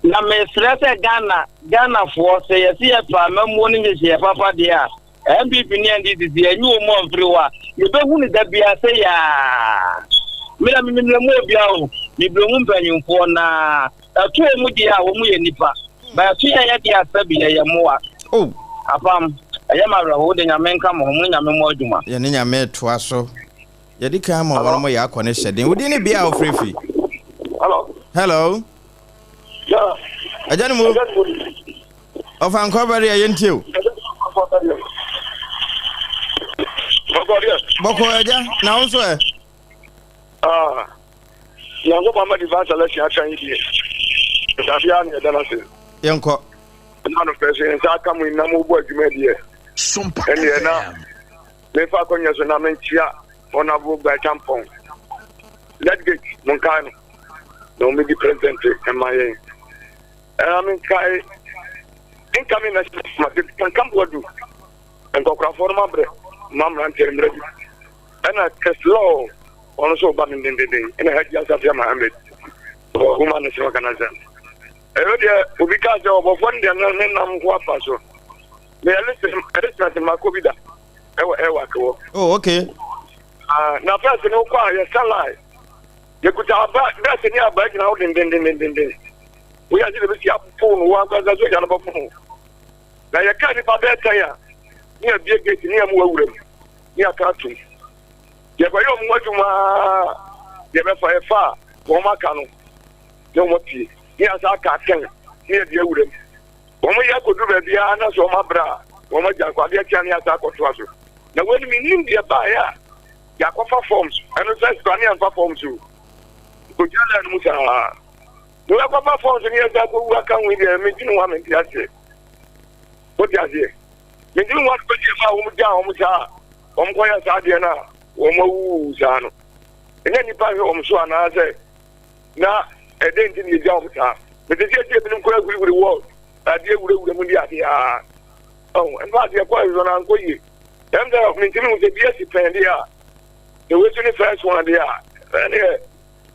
Na mesrɛ sɛ Ghana, Ghanafoɔ, sɛ yɛse yɛpɛ amammuo ne nhyehyɛeɛ papa deɛ a, NPP ne NDC sɛ yɛnyi wɔn amfiri hɔ a, yɛbɛhu no da biara sɛ yaa. Me na mememmerɛ mu obiara o, mebrɛ mu mpanyimfoɔ na ɛto wɔn deɛ a wɔn yɛ nnipa, ba ɛto yɛn yɛ deɛ a sɛbi yɛyɛ mmoa. Oh. Apam, ɛyɛ me awerɛhow, wode Nyame nka mo ho, mo ne Nyame mmɔ adwuma. Yɛne Nyame retoa so. Yɛdi kan ama wɔn mo yɛ akɔ ne hyɛden. Wo din ne bea a wofrɛ fi? Hello. Hello. Yeah. Agya ne mu. Ɔfa nkɔ bɛre a yɛntie o. Bɔkɔ agya na wo nso ɛ? Ah, Nyankopɔn ama divine selection aka yi deɛ. Ntadeɛ a na yɛda no ase. Yɛnkɔ. Ɛna no pɛ so yɛn nsa aka mu na mobɔ adwuma deɛ. Ɛneɛ na mefa akɔnyɛ so na menkyia Honorable Guy Champong. Delegate monkae no na wɔmɛdi president ɛma yɛn. Ɛna menkae incoming national kankan boadu nkɔkorafoɔ no mabrɛ ma mmeranteɛ mmerɛ bi. Ɛna Chris Law ɔno nso ɔba dendendenden ɛna Hajji Asafia Mohammed ɔhoma national organizer. Ɛyɛ deɛ obi kaa sɛ ɔbɔfoɔ no deɛ ne nam nko afa so. Meyɛ listeners mako bi da ɛwɔ ɛwak wɔ. Oh, okay. Uh, na first no kɔ a yɛsa line yɛkuta aba bɛsɛ ne aba gyina hɔ dendendendenden woyɛ ase de bɛsi apo no wo ankasa so agya no bɛpo no na yɛka nnipa bɛɛ tɛn a ne yɛbie gate ne yɛmu awura mu ne yɛaka atom yɛkɔyɛ ɔmo adwuma yɛbɛfa yɛfa a wɔn aka no ne wɔn apue ne yɛasa aka atɛn ne yɛde awura mu wɔn yɛ akɔdu baabiara na sɛ wɔn abrɛ a wɔn agya akɔ adeɛ kyea ne yɛasa akɔtoa so na wɔn anim nim deɛ baeɛ a yɛakɔfa forms ɛno sɛ sika ne yɛmfa forms o kɔgyina line no mu saa na wɔakɔfa forms ne yɛsa akɔwu aka ho deɛ mentumi ho a mente aseɛ wote aseɛ mentumi ho akɔgye ma a wɔn gyaa wɔn saa wɔn kɔyɛ saa deɛ no a wɔn awuwu saa no ɛnyɛ nnipa hwɛ wɔn so anaasɛ na ɛdɛn nti na yɛgya wɔn saa mete sɛ ɛsɛ ebinom kora hurihuri wɔ adeɛ wurawura mu de adeɛ a ɔho ɛmfa adeɛ kɔ ɛhwɛ no ankɔ yie ɛm sɛ mentumi hu sɛ bi asi pɛn deɛ a sɛ wei so ne first one deɛ a ɛneɛ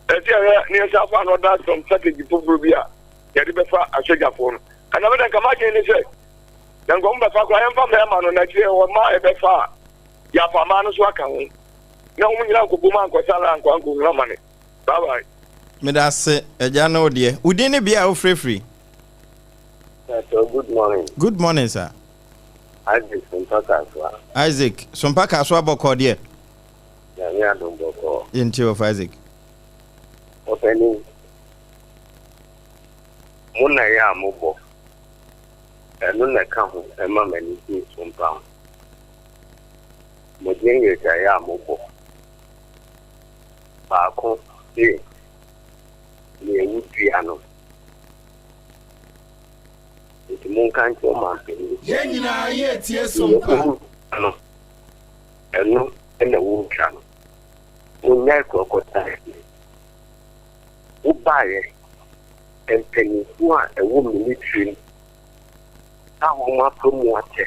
ɛsɛ ɛhwɛ ne yɛsa fa another some strategy foforɔ bi a yɛde bɛfa asogyafoɔ no ɛna meda nka madwene ne sɛ na nka ɔmo bɛfa koraa yɛmfa mmarima no na akyire hɔ mmaa yɛbɛfa a yɛafa mmaa no so aka ho na wɔn nyinaa nkɔbom ankɔsa la ankɔ ankɔhunu amane. Bye bye. Medase agya ne wo deɛ. Wo din ne bea a wofrɛ firi? Pastor, good morning. Good morning sir. Isaac Sompa Kasoa. Isaac Sompa Kasoa bɔkɔɔ deɛ. Nyame adom bɔkɔɔ. Yɛntie wɔfa Isaac. Ɔpanin, mo na yɛ a mobɔ, ɛno na ɛka ho ɛma m'ani gye Sompa ho. Mo jingles a ɛyɛ a mobɔ. Baako se nea wodua no. Nti monka nkyerɛ ɔmanpanin sɛ, Yɛn nyinaa yɛretie nea Sompa. ɔredua no, ɛno na woretwa no. Monnyae crocodile no. Wobaeɛ, mpanimfoɔ a ɛwɔ military mu a wɔafa mu akyɛ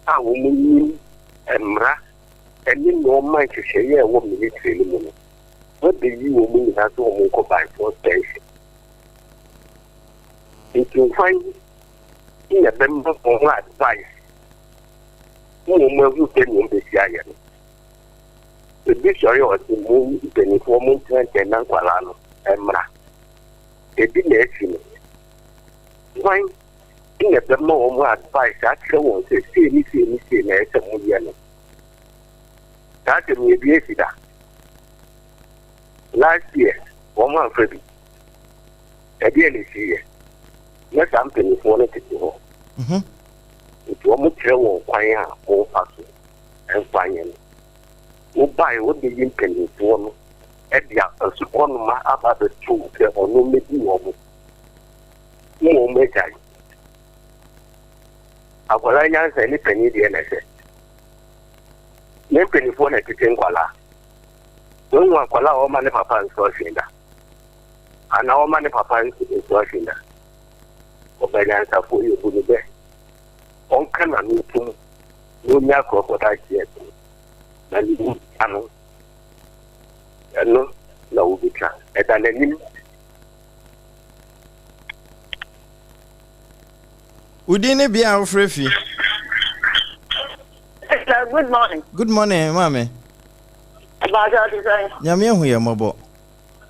a wɔnim mmara ne nnoɔma nhyehyɛeɛ a ɛwɔ military no mu no, wɔabɛyi wɔn nyinaa sɛ wɔn nkɔ by force pension. Nti hwan na ɛbɛma wɔn advice ma wɔn ahu sɛdeɛ wɔn bɛsi ayɛ no? Ebi sɔre a ɔse mo mpanimfoɔ mo ntena nkyɛn na nkwadaa no mmra. Ebi na asi no. Hwan na ɛbɛma wɔn advice akyerɛ wɔn sɛ sei ne sei ne sei na ɛsɛ sɛ moyɛ no. Saa asɛm yi ebi asi da. Last year wɔn amfa bi. Ɛdeɛ na esi yɛ. Na saa mpanimfoɔ no tete hɔ. Mhm. Nti wɔn kyerɛ wɔn kwan a wɔmfa so mfa nyɛ no. Wobae wobɛyi mpanimfoɔ no de asukɔnoma aba abɛto sɛ ɔno mmɛdi wɔn. Mmom agyae. Akwadaa nyansa ne panin deɛ na ɛsɛ. Ne mpanimfoɔ na ɛtete nkwadaa. Wohu akwadaa a ɔma ne papa instruction da. Anaa ɔma ne papa instruction da. Ɔba nyansafoɔ yɛ bu no bɛ. Ɔnka n'ano ntom na ɔnya crocodile tears no na ne mu ano. Ɛno na wobɛtwa. Ɛda n'anim. Wo din ne bea a wofrɛ fi? Sister, good morning. Good morning, maame. Abaasa ɔte sɛn? Nyame ahu yɛn mmɔbɔ.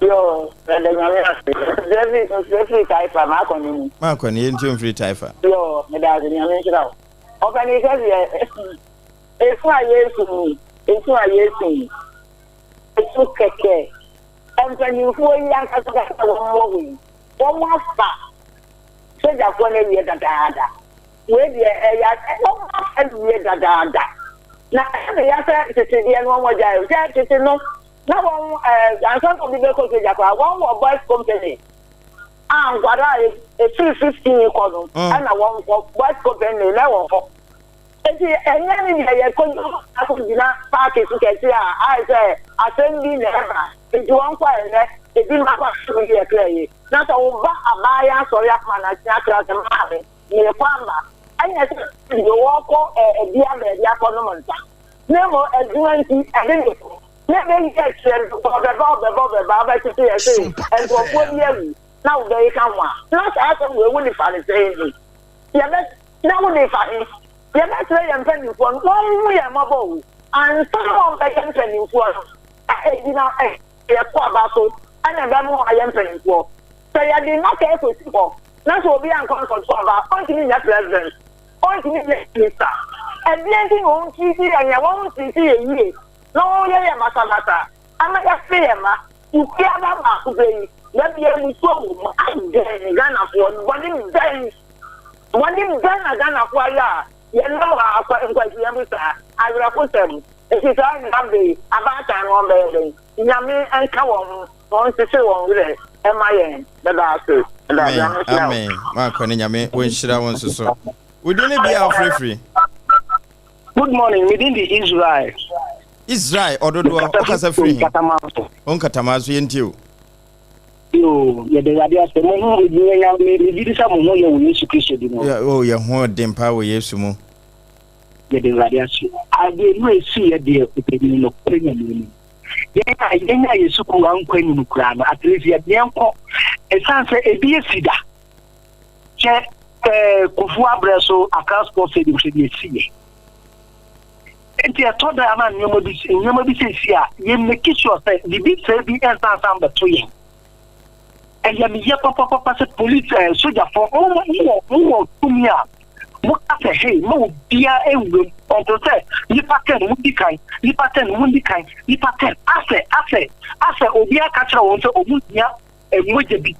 Yo, yɛda Nyame ase. Mesrɛ mesrɛ firi Taifa, maakɔ ne mu. Maakɔ ne yɛntie mfiri Taifa. Yo, meda ase, Nyame nhyira wo. Ɔpɛni sɛ deɛ esu a yɛsu yi, esu a yɛsu yi, esu kɛkɛ. Mpanyinfoɔ yi ankasa kasa wɔn wɔ hɔ yi, wɔn afa sogyafoɔ no awie dadaada. Wei deɛ ɛyɛ wɔn afa awie dadaada. Na ɛyɛ me ya sɛ tete deɛ no wɔn agyae. Sɛ tete no na wɔn ɛɛ ansa na obi bɛkɔ sogya koraa wɔn wɔ boys company a nkwadaa a efiri 15 kɔ no ɛna wɔn kɔ boys company na ɛwɔ hɔ. Eti ɛnyɛ ne deɛ yɛkɔ akɔ gyina paaki so kɛse a ayɛ sɛ asɛm bi na ɛba nti wɔn kɔ ɛnɛ ebi ma kɔ asɛm bi ɛkra yi na sɛ wo ba abaayewa asɔre akoma na akyea akra sɛ maame merekɔ aba ɛnyɛ sɛ deɛ wɔkɔ ɛbia baabi akɔ nom nsa na mmom adwuma nti ɛde ne kɔ na ɛbɛyi akyerɛ no ɔbɛba ɔbɛba ɔbɛba ɔbɛtete yɛ sɛ nkurɔfoɔ bi awu na wobɛyi ka ho a na saa asɛm wɔ ewu nifa ne sɛn ni yɛbɛ na wo de fa he? Yɛbɛsrɛ yɛn mpanimfoɔ no wɔnhu yɛn mmɔbɔ o, ansa na wɔbɛyɛ mpanimfoɔ no, a ɛgyina yɛto aba so na ɛbɛma wɔayɛ mpanimfoɔ. Sɛ yɛde nnaka kɔsi hɔ na sɛ obi ankɔ ankɔto aba a, ɔntumi nyɛ president, ɔntumi nyɛ minister. Ɛdeɛn nti na wɔntriiti yɛn yɛ wɔntriiti yɛn yie na wɔyɛ yɛn basabasa ama yɛafe yɛn mma? Kukuaba baako pɛ yi, da biara musuo wɔ mu. Adɛn Ghanafoɔ, bɔne bɛn Bɔne bɛn na Ghanafoɔ ayɛ a yɛnam hɔ akɔ nkwasia mu saa? Awerɛhosɛm. Nti saa nna bere yi, abaatan no wɔbɛyɛ dɛn? Nyame nka wɔn ho na ɔnkyekye wɔn werɛ mma yɛn. Meda ase. Meda ase. Amen Nyame nhyira wo. amen maakɔ ne nyame wɔnhyira wo nso so. Wo din ne bia a wofrɛfiri? Good morning, me din de Israel. Israel ɔdodoɔ, wokasa firi he? Wo nkatamaa so yɛntie o. Yoo, yɛda Awurade ase. Mo ho nyɛ me me gye di sɛ mo ho yɛ wɔ Yesu Kristo din mu. Oh, yɛ ho den paa wɔ Yesu mu. Yɛda Awurade ase. Adeɛ no esi yɛ deɛ ɔpanyin no kɔ nyame anim. Yɛn a yɛn a yɛ sukuu ankɔ anim koraa no, at least yɛ yɛn kɔ. Esan sɛ ebi esi da. Kyɛ ɛɛ Kufuor abrɛ so Accra Sports Stadium hwɛ deɛ esi yɛ. Enti ɛtɔ da a na nneɛma bi nneɛma bi sisi a yɛ make sure sɛ biribi sɛɛ bi nsansan bɛto yɛn. Ɛyɛ me yɛ papapapa sɛ police ɛɛ eh, sogyafo mo mo wɔ mo wɔ tumi a mo ka sɛ hey ma obiara nwura mu until sɛ nipa 10 mo di kan nipa 10 mo di kan nipa 10 asɛ asɛ asɛ obiara ka kyerɛ wɔn sɛ ɔmo hia mogya bi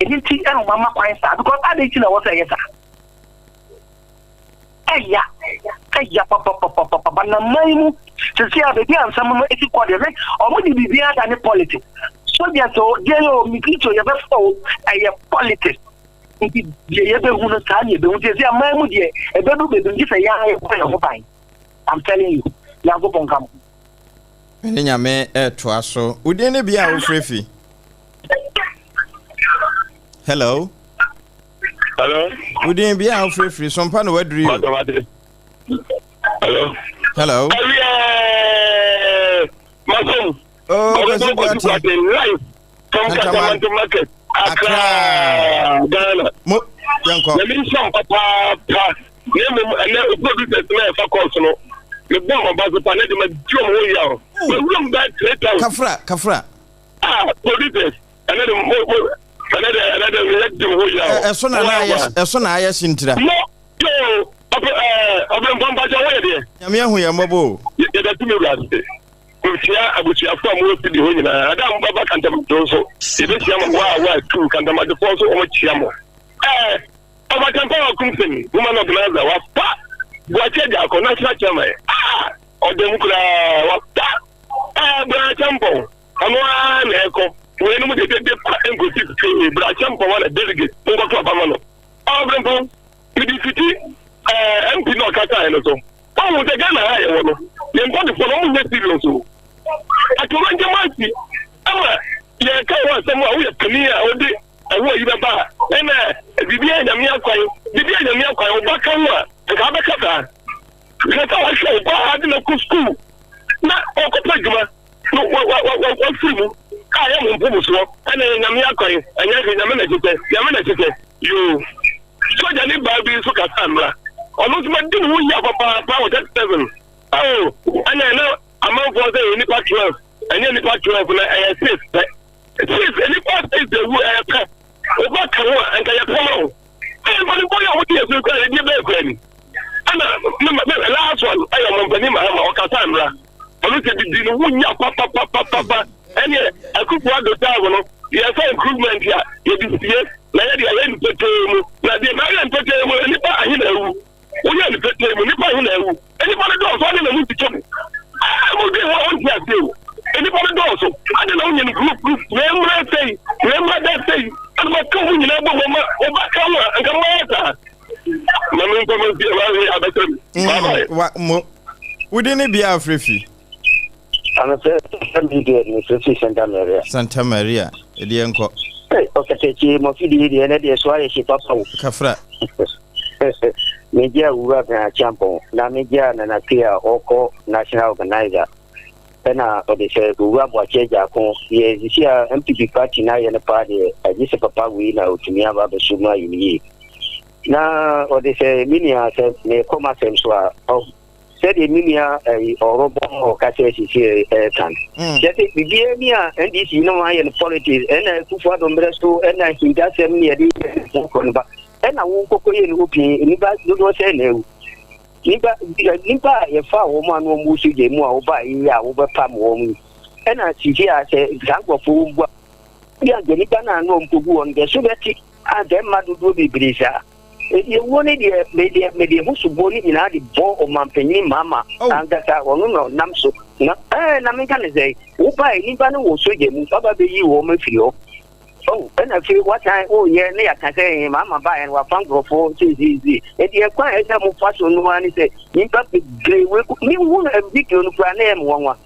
ɛno nti ɛna ɔmo ama kwan saa because adɛn nti na ɛwɔ sɛ ɛyɛ saa. Ɛya, ɛya papapapapapa na man mu sisi a baabi a nsɛm no esi kɔ deɛ me ɔmo de biribiara da ne politics. Soldiers o, deɛ yɛ o, military o, yɛbɛfa o, ɛyɛ politics. Nti deɛ yɛbɛhu no saa na yɛbɛhu. Sisi a man mu deɛ ɛbɛdu baabi gye sɛ yɛn ara yɛbɔ yɛn ho ban. I'm telling you. Nyankopɔn nka mo. Me ne Nyame ɛtoa so. Wo din ne bea a wofrɛ fi? Hello. Hello. Wo din bea a wofrɛ firi so mpa na waduru yi o. Hello. Hello. Ɛwiɛ masom. Oh, Kwasi Boateng. Live from Kantamanto Market, Accra, Ghana. Mo yɛnkɔ. Nyame nhyira mo papaapa. Na mmom ɛnɛ o producers na ɛfa course no. Mebɔ wɔn aba so pa na de ma di wɔn ho yaw. Mawura mu bɛyɛ 3 times. Kafra, kafra. Ah, producers. Ɛnɛ de mo mo ɛnɛ de ɛnɛ de meyɛ di mo ho yaw. Ɛso na na ayɛ ɛso na ayɛ hyintira. Mo yo ɔpɛ ɛɛ ɔbɛ mpampakyɛ wɔyɛ deɛ. Nyame ahu yɛn mmɔbɔ o. Yɛda tumi wura ase. Mehyia abusuafo a mowɔ studio hɔ nyinaa. Ada a mobɛba Kantamanto nso, yɛbɛhyia mo. Wa wa tu Kantamantofoɔ nso wɔkyia mo. Ɛɛ Ɔbatampa wa Kumsin, woman organizer, wafa Boakye Agyarko, national chairman. Ah! Ɔda mu koraa, wafa ɛɛ Bra Acheampong, ɔno ara na ɛkɔ. Weinom de dede kwa nkosi hwee. Bra Acheampong na delegate, monkɔto aba ma no. Ɔbrempɔn, mede fiti ɛɛ MP na ɔkasaeɛ no so. Woahu sɛ Ghana ha a yɛwɔ no, yɛn mpaninfoɔ no, wɔn nyɛ serious o. Atoyerɛnkyɛm asi ama Yɛka wo asɛm a woyɛ panin a wode ɛwo ayi bɛba a, ɛna biribi a Nyame akwan, biribi a Nyame akwan, wo ba ka ho a, nka wobɛka saa. Hwɛ sɛ wahwɛ wo ba de no kɔ sukuu na ɔkɔpɛ adwuma na wafiri mu a ɛyɛ mo mfomsoɔ, ɛna Nyame akwan, ɛnyɛ hwee, Nyame na ɛhyehyɛ, Nyame na ɛhyehyɛ. Yoo. Sogya ne baa bi nso kasa mmra. Ɔno nso madi ne ho yia papaapa wɔ 37. Oh, ɛna ɛna amanfoɔ sɛ ɛyɛ nipa 12. Ɛnyɛ nipa 12 na ɛyɛ 6 pɛ. 6, nipa 6 ewu ɛyɛ pɛ. Oba ka ho a, nka yɛ pɛ ma wo. Ɛyɛ mpanimfoɔ yɛ ɔmo di yɛ kura yɛ die bɛyɛ kura ni. Ɛna me me last one ɛyɛ ɔmo mpanin Mahama ɔkasa mmra. Ɔno sɛ didi no ho nya papapapapa. Ɛneɛ Akufo Addo time no yɛfa improvement a yɛde sie na yɛde ayɛ no petee mu. Na deɛ na ayɛ no petee mu no nnipa ahe na awu? Woyɛ no petee mu nnipa ahe na awu? Nnipa no dɔɔso ade na mo nkyekyɛ mu. Ɛɛ mo dwen ho a wonte aseɛ o. Nnipa no dɔɔso ade na wonyɛ no group group. Wei mmra sei, wei mmra da sei. Ɛna maka mo nyinaa bɔ mu ama wɔbɛka ho a nka moayɛ saa. Ma me nkɔ ma fie ma abɛsɛ mi. Bye bye. Wa mo wodi ne bia afrɛ fi. Ano sɛ sɛ mi deɛ mi fɛ fi Santa Maria. Santa Maria ɛdeɛ nkɔ. Ee ɔkɛtɛkye mɔfidi deɛ ɛnɛ deɛ so ayɛ hye papa o. Kafra. Me gye awura bɛn akyampɔn na me gye a Nana Kwe a ɔkɔ national organizer ɛna ɔde sɛ owura Boakye Agyarko yɛ sisi a NPP party na ayɛ no paa deɛ agye sɛ papa wei na ɔtumi aba abɛso mu ayɛ no yie na ɔde sɛ me nua sɛ mekɔ m'asɛm so a sɛdeɛ me nua ɛyi ɔrɔbɔ ɔka sɛ sisi ɛɛka no mm. kyerɛ sɛ biribiara ni a ndc no ayɛ no politics ɛna akufo addo mmerɛ so ɛna ahintasɛm ne yɛde yɛ kɔ no ba ɛna wo kɔkɔ yɛ no opie nnipa dodoɔ sɛ na awu nipa nipa a yɛfa wɔn a na wɔn wɔ sogya mu a wɔba yi a wɔbɛpam wɔn yi ɛna sisi a sɛ saa nkurɔfoɔ wɔn bu a bi a nipa no a na wɔn kɔgu wɔn deɛ so bɛte a dɛm dodoɔ bebree saa. Enti ewuo no deɛ, medeɛ mede ho soboɔ no nyinaa de bɔ ɔmanpanin Mahama Oh. ankasa, ɔno na ɔnam so. Na ɛɛ na menka no sɛn, wobae nnipa no wɔ sogya mu, woaba bɛyi wɔn afiri hɔ. Oh, ɛna afei woasan woyɛ na yɛaka sɛ ee Mahama baeɛ no wafa nkurɔfoɔ seiseiseisei. Enti ɛkwan a ɛsɛ sɛ mofa so no ara ne sɛ nnipa bebree wei mehu no video no koraa na ɛyɛ me nwanwa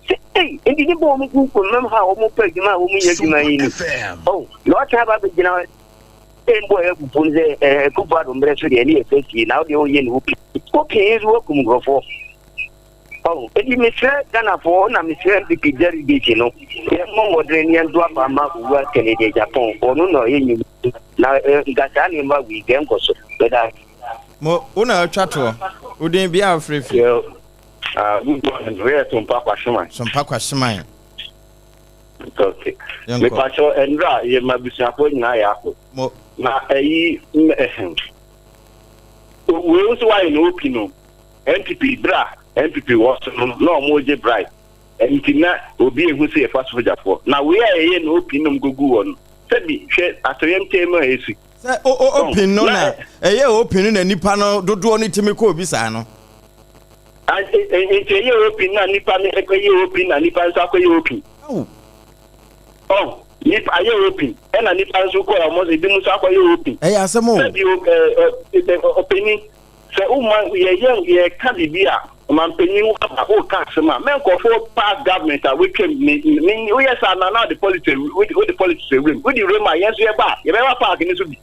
sɛ ei enti nnipa a wɔn gu mmam ha a wɔpɛ adwuma a wɔnyɛ adwuma Sompa yi ni. FM. Oh, na wasan aba abɛgyina hɔ Mbɔ yɛ bubu no sɛ ɛɛ Akufo Addo mbrɛ so deɛ ne yɛ fɛ sie na wodeɛ woyɛ ne wo pii wo pii nso woakum nkurɔfoɔ ɔho enti mesrɛ Ghanafoɔ na mesrɛ NPP delegate no yɛmmɔ mmɔdene ne yɛnto aba ma Owura Kennedy Agyapong ɔno na ɔyɛ nyuma na nka saa nneɛma wei nka ɛnkɔ so meda ase. Mo, wo na atwa toɔ. Wo din bia wofrɛ fi. Yo, uh, good morning. Wei yɛ Sompa Kwahyeman. Sompa Kwahyeman. Okay. Mepakyɛw ɛnura yɛ ma abusuafoɔ nyinaa yɛ akɔ. Na ɛyi ɛhɛn. Wei nso wayɛ na opi no. NPP bra NPP wɔ so no na wɔn gye bribe. Nti na obi ehu sɛ yɛfa sogyafoɔ. Na wei a yɛyɛ na opi nom gogu wɔ no. Sɛbi hwɛ atɔyɛmkyɛn mu a esi. Sɛ o o opi no na ɛyɛ opi no na nipa no dodoɔ no tumi kɔ obi saa no. Nti ɛyɛ open na nipa no ɛkɔyɛ open na nipa nso akɔyɛ open. Ɔ nipa ayɛ open ɛna nipa nso kɔ ɔmo ebi nso akɔyɛ open. Ɛyɛ asɛm o. Sɛbi o ɛ ɛ ɔpanyin sɛ woma yɛyɛ yɛka biribi a ɔmanpanyin wo aba woka asɛm a mɛ nkurɔfoɔ past government a wotwam ne ne woyɛ saa na na wode politics wode politics awuram wode wuram a yɛn nso yɛba a yɛbɛba park ne so bi.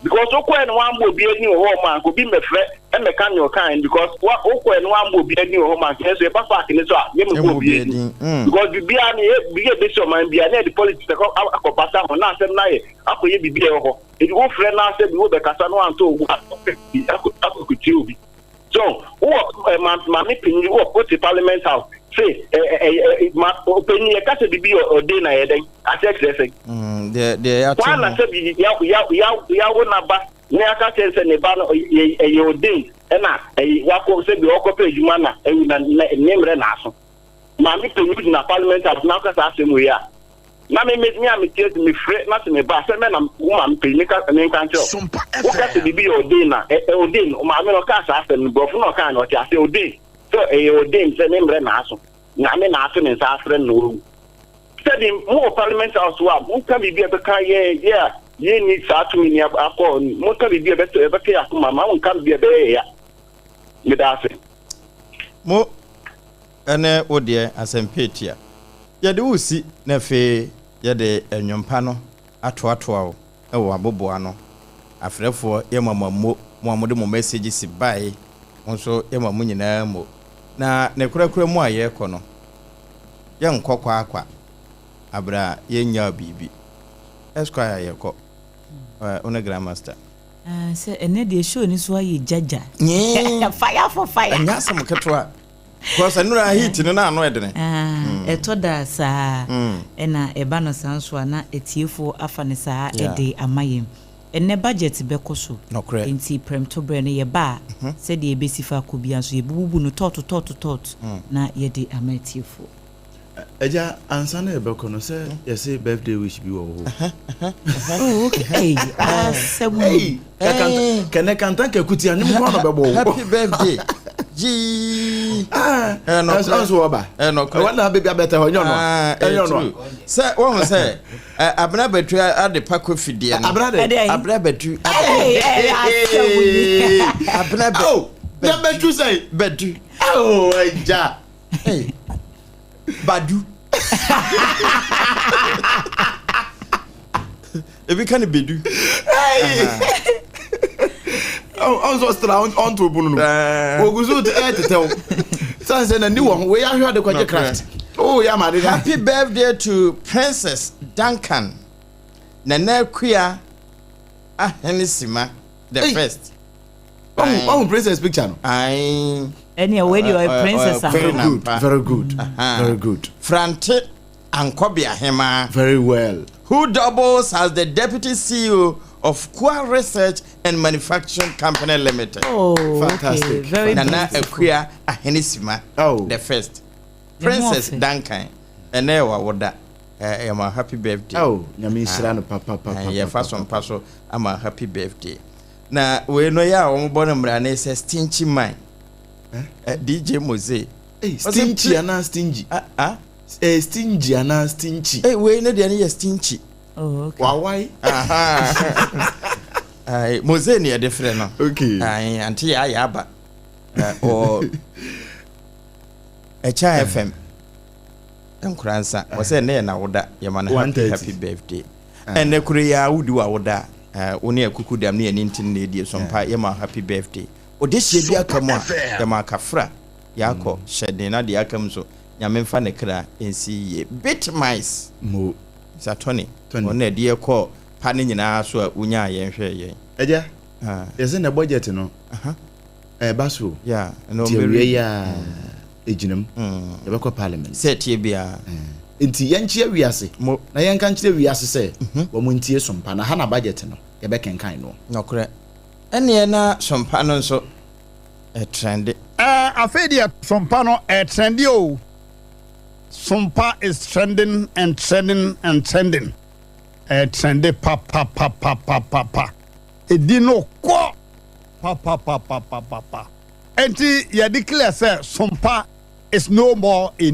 Because wokɔɛ no wambɔ obi ani wɔ hɔ ma anka obi mmɛfrɛ mmɛka nea ɔkae no because wa wokɔɛ no wambɔ obi ani wɔ hɔ ma anka yɛn nso yɛba park no so a yɛmmɛbɔ obi ani mm. because biribiara no yɛ biribi a ɛbɛsi ɔman biara na yɛde politics akɔ akɔbata ho na asɛm no ayɛ akɔyɛ biribi a ɛwɔ hɔ nti wofrɛ no asɛ bi wobɛkasa no wantɔ owu akɔ akɔtie obi So wowɔ ɛ ma maame panyin wɔ wote parliament house se ɛ ɛ ɛ ma ɔpanyin yɛ kasa bibi yɛ ɔde na yɛ dɛn aseɛ kyerɛ sɛn. Mm, deɛ deɛ yɛato ho. na sɛ bi ya ya ya yawo n'aba na yɛaka kyerɛ sɛ ne ba no ɛyɛ ɛyɛ ɔden ɛna ɛyɛ wakɔ sɛ bi ɔkɔpɛ adwuma na ɛwu na ne mmerɛ na aso. Maame panyin gyina parliament house na ɔka saa asɛm wei a na me me me a mete ase mefrɛ na sɛ meba sɛ mɛ na wo maame panyin meka menka nkyerɛ wo woka sɛ biribi yɛ ordain a ɛ ɛ ordain maame no ɔkaa saa asɛm no borɔfo na ɔkaa no ɔte ase ordain sɛ ɛyɛ ordain sɛ ne mmerɛ na aso nyame na ato ne nsa afrɛ no na wawu sɛbi mo wɔ parliament house hɔ a monka biribi a ɛbɛka yɛ yɛ a yɛnni saa tumi ni akɔ monka biribi a ɛbɛtɔ ɛbɛka yɛ akoma ma monka biribi a ɛbɛyɛ yɛ ya meda ase. Mo ɛne wo deɛ asɛmpa etia. Yɛde wo si na afei. Yɛde nnwom pa no atoatoa wo wɔ aboboano. Afrɛfoɔ yɛma mo ammo, mo a mode mo messages bae mo nso yɛma mo nyinaa ammo. Na ne korakora mu a yɛrekɔ no, yɛnkɔ kwaakwa aberɛ a yɛnnyaw biribi. Esquire yɛkɔ, wo ne Grandmaster. Ah, sɛ ɛnɛ deɛ show ni so ayɛ gyagya. Fire for fire. Ɛnyɛ asɛm ketewa. Because ɛnura heat no na ano ɛdene. Ah, ɛtɔ da saa. Ɛna ɛba no saa nso a na atiefoɔ afa no saa ɛde ama yɛn. Ɛnɛ budget bɛkɔ so. Nokorɛ. Nti prɛmtoberɛ no yɛba a, sɛdeɛ ɛbɛsi fa akɔ biara nso yɛbɛbubu no tɔɔto tɔɔto tɔɔto na yɛde ama atiefoɔ. Agya, ansa na yɛbɛkɔ no, sɛ yɛse birthday wish bi wɔ hɔ. Oh, okay. Hey, asɛm yi. Kɛnɛ kanta kakuti anwom kwan na ɔbɛbɔ wo. Happy birthday. Yee. Ah, ɛnso wɔba. Ɛnɔkorɛ. Wɔn na baabi abɛtɛ hɔ, ɛnyɛ ɔno. Ɛnyɛ ɔno. Sɛ wɔn sɛ abena bɛtu ade pa kofi deɛ no. Abena de. Abena bɛtu. Asɛm yi. Abena bɛ. Bɛtu sɛ. Bɛtu. Oh, agya. Hey, Badu. Ebi ka ne Bedu. Ɔn sɛ ɔstra ɔnto pono no. Ogu so ɛtetɛw. San sɛ n'ani wɔ ho wei ahwɛ ade kɔgye craft. Oh, ya ma de. Happy birthday to Princess Duncan Nana Akua Ahenesima the first. Wahu wahu princess picture no. Ayi. Ɛni ɛwɔ deɛ ɔyɛ princess ampa. Very good very good very good. Frante Ankɔbe Ahemaa. Very well. Who doubles as the deputy CEO of Kua Research and Manufacturing Company Limited. Oh, fantastic. Okay. Very Nana Akua Ahenesima. Oh. The first. Princess Duncan. Ɛnɛ yɛ w'awoda. Yɛ ma happy birthday. Oh, nyame nhyira no papa papa. Yɛfa so mpa so ama happy birthday. Na wei no yɛ a wɔn bɔ no mmara ne sɛ stingy man. Eh? DJ Moze. Hey, stingy anaa stingy? Ah, ah. Eh, stingy anaa stingy? Hey, wei no deɛ no yɛ stingy. Oh, okay. Wawai. Aha. Ay, Moze ne yɛde frɛ no. Okay. Ay, ante yɛ ayɛ aba. Ɔ Ɛkyɛ FM. Nkoransa. Wɔ sɛ ɛnɛ yɛ n'awoda. Yɛma no happy happy birthday. Ɛnɛ koro yi ara wodi w'awoda a, wo ne akuku dam ne yɛne ntini na ɛdie so mpa yɛma wo happy birthday. Ɔdehyeɛ bi aka mu a, yɛma akafra yɛakɔ hyɛ den na deɛ aka mu nso Nyame mfa ne kra nsi yie. Bit mice Mo. Mister Tony, ɔno na ɛde yɛ kɔɔ pa no nyinaa so a wonyaa yɛn hwɛɛ yɛn. Agya, yɛse nɛ budget no ɛɛba so o, nti awia yi ara ɛgyina mu, yɛbɛkɔ parliament. Sɛ ɛteɛ biara. Nti yɛnkyea wiase na yɛnka nkyerɛ wiase sɛ wɔn ntie Sompa na ha na budget no yɛbɛkenkan noɔ. Nɔkorɛ. Ɛneɛ na Sompa no nso ɛtrɛnde. Ɛɛ afei deɛ Sompa no ɛtrɛnde o. Sompa is trending and trending and trending. Ɛtrɛnde papapapapapa. Ɛdi no kɔ papapapapapa. Enti yɛ declare sɛ Sompa is no more in.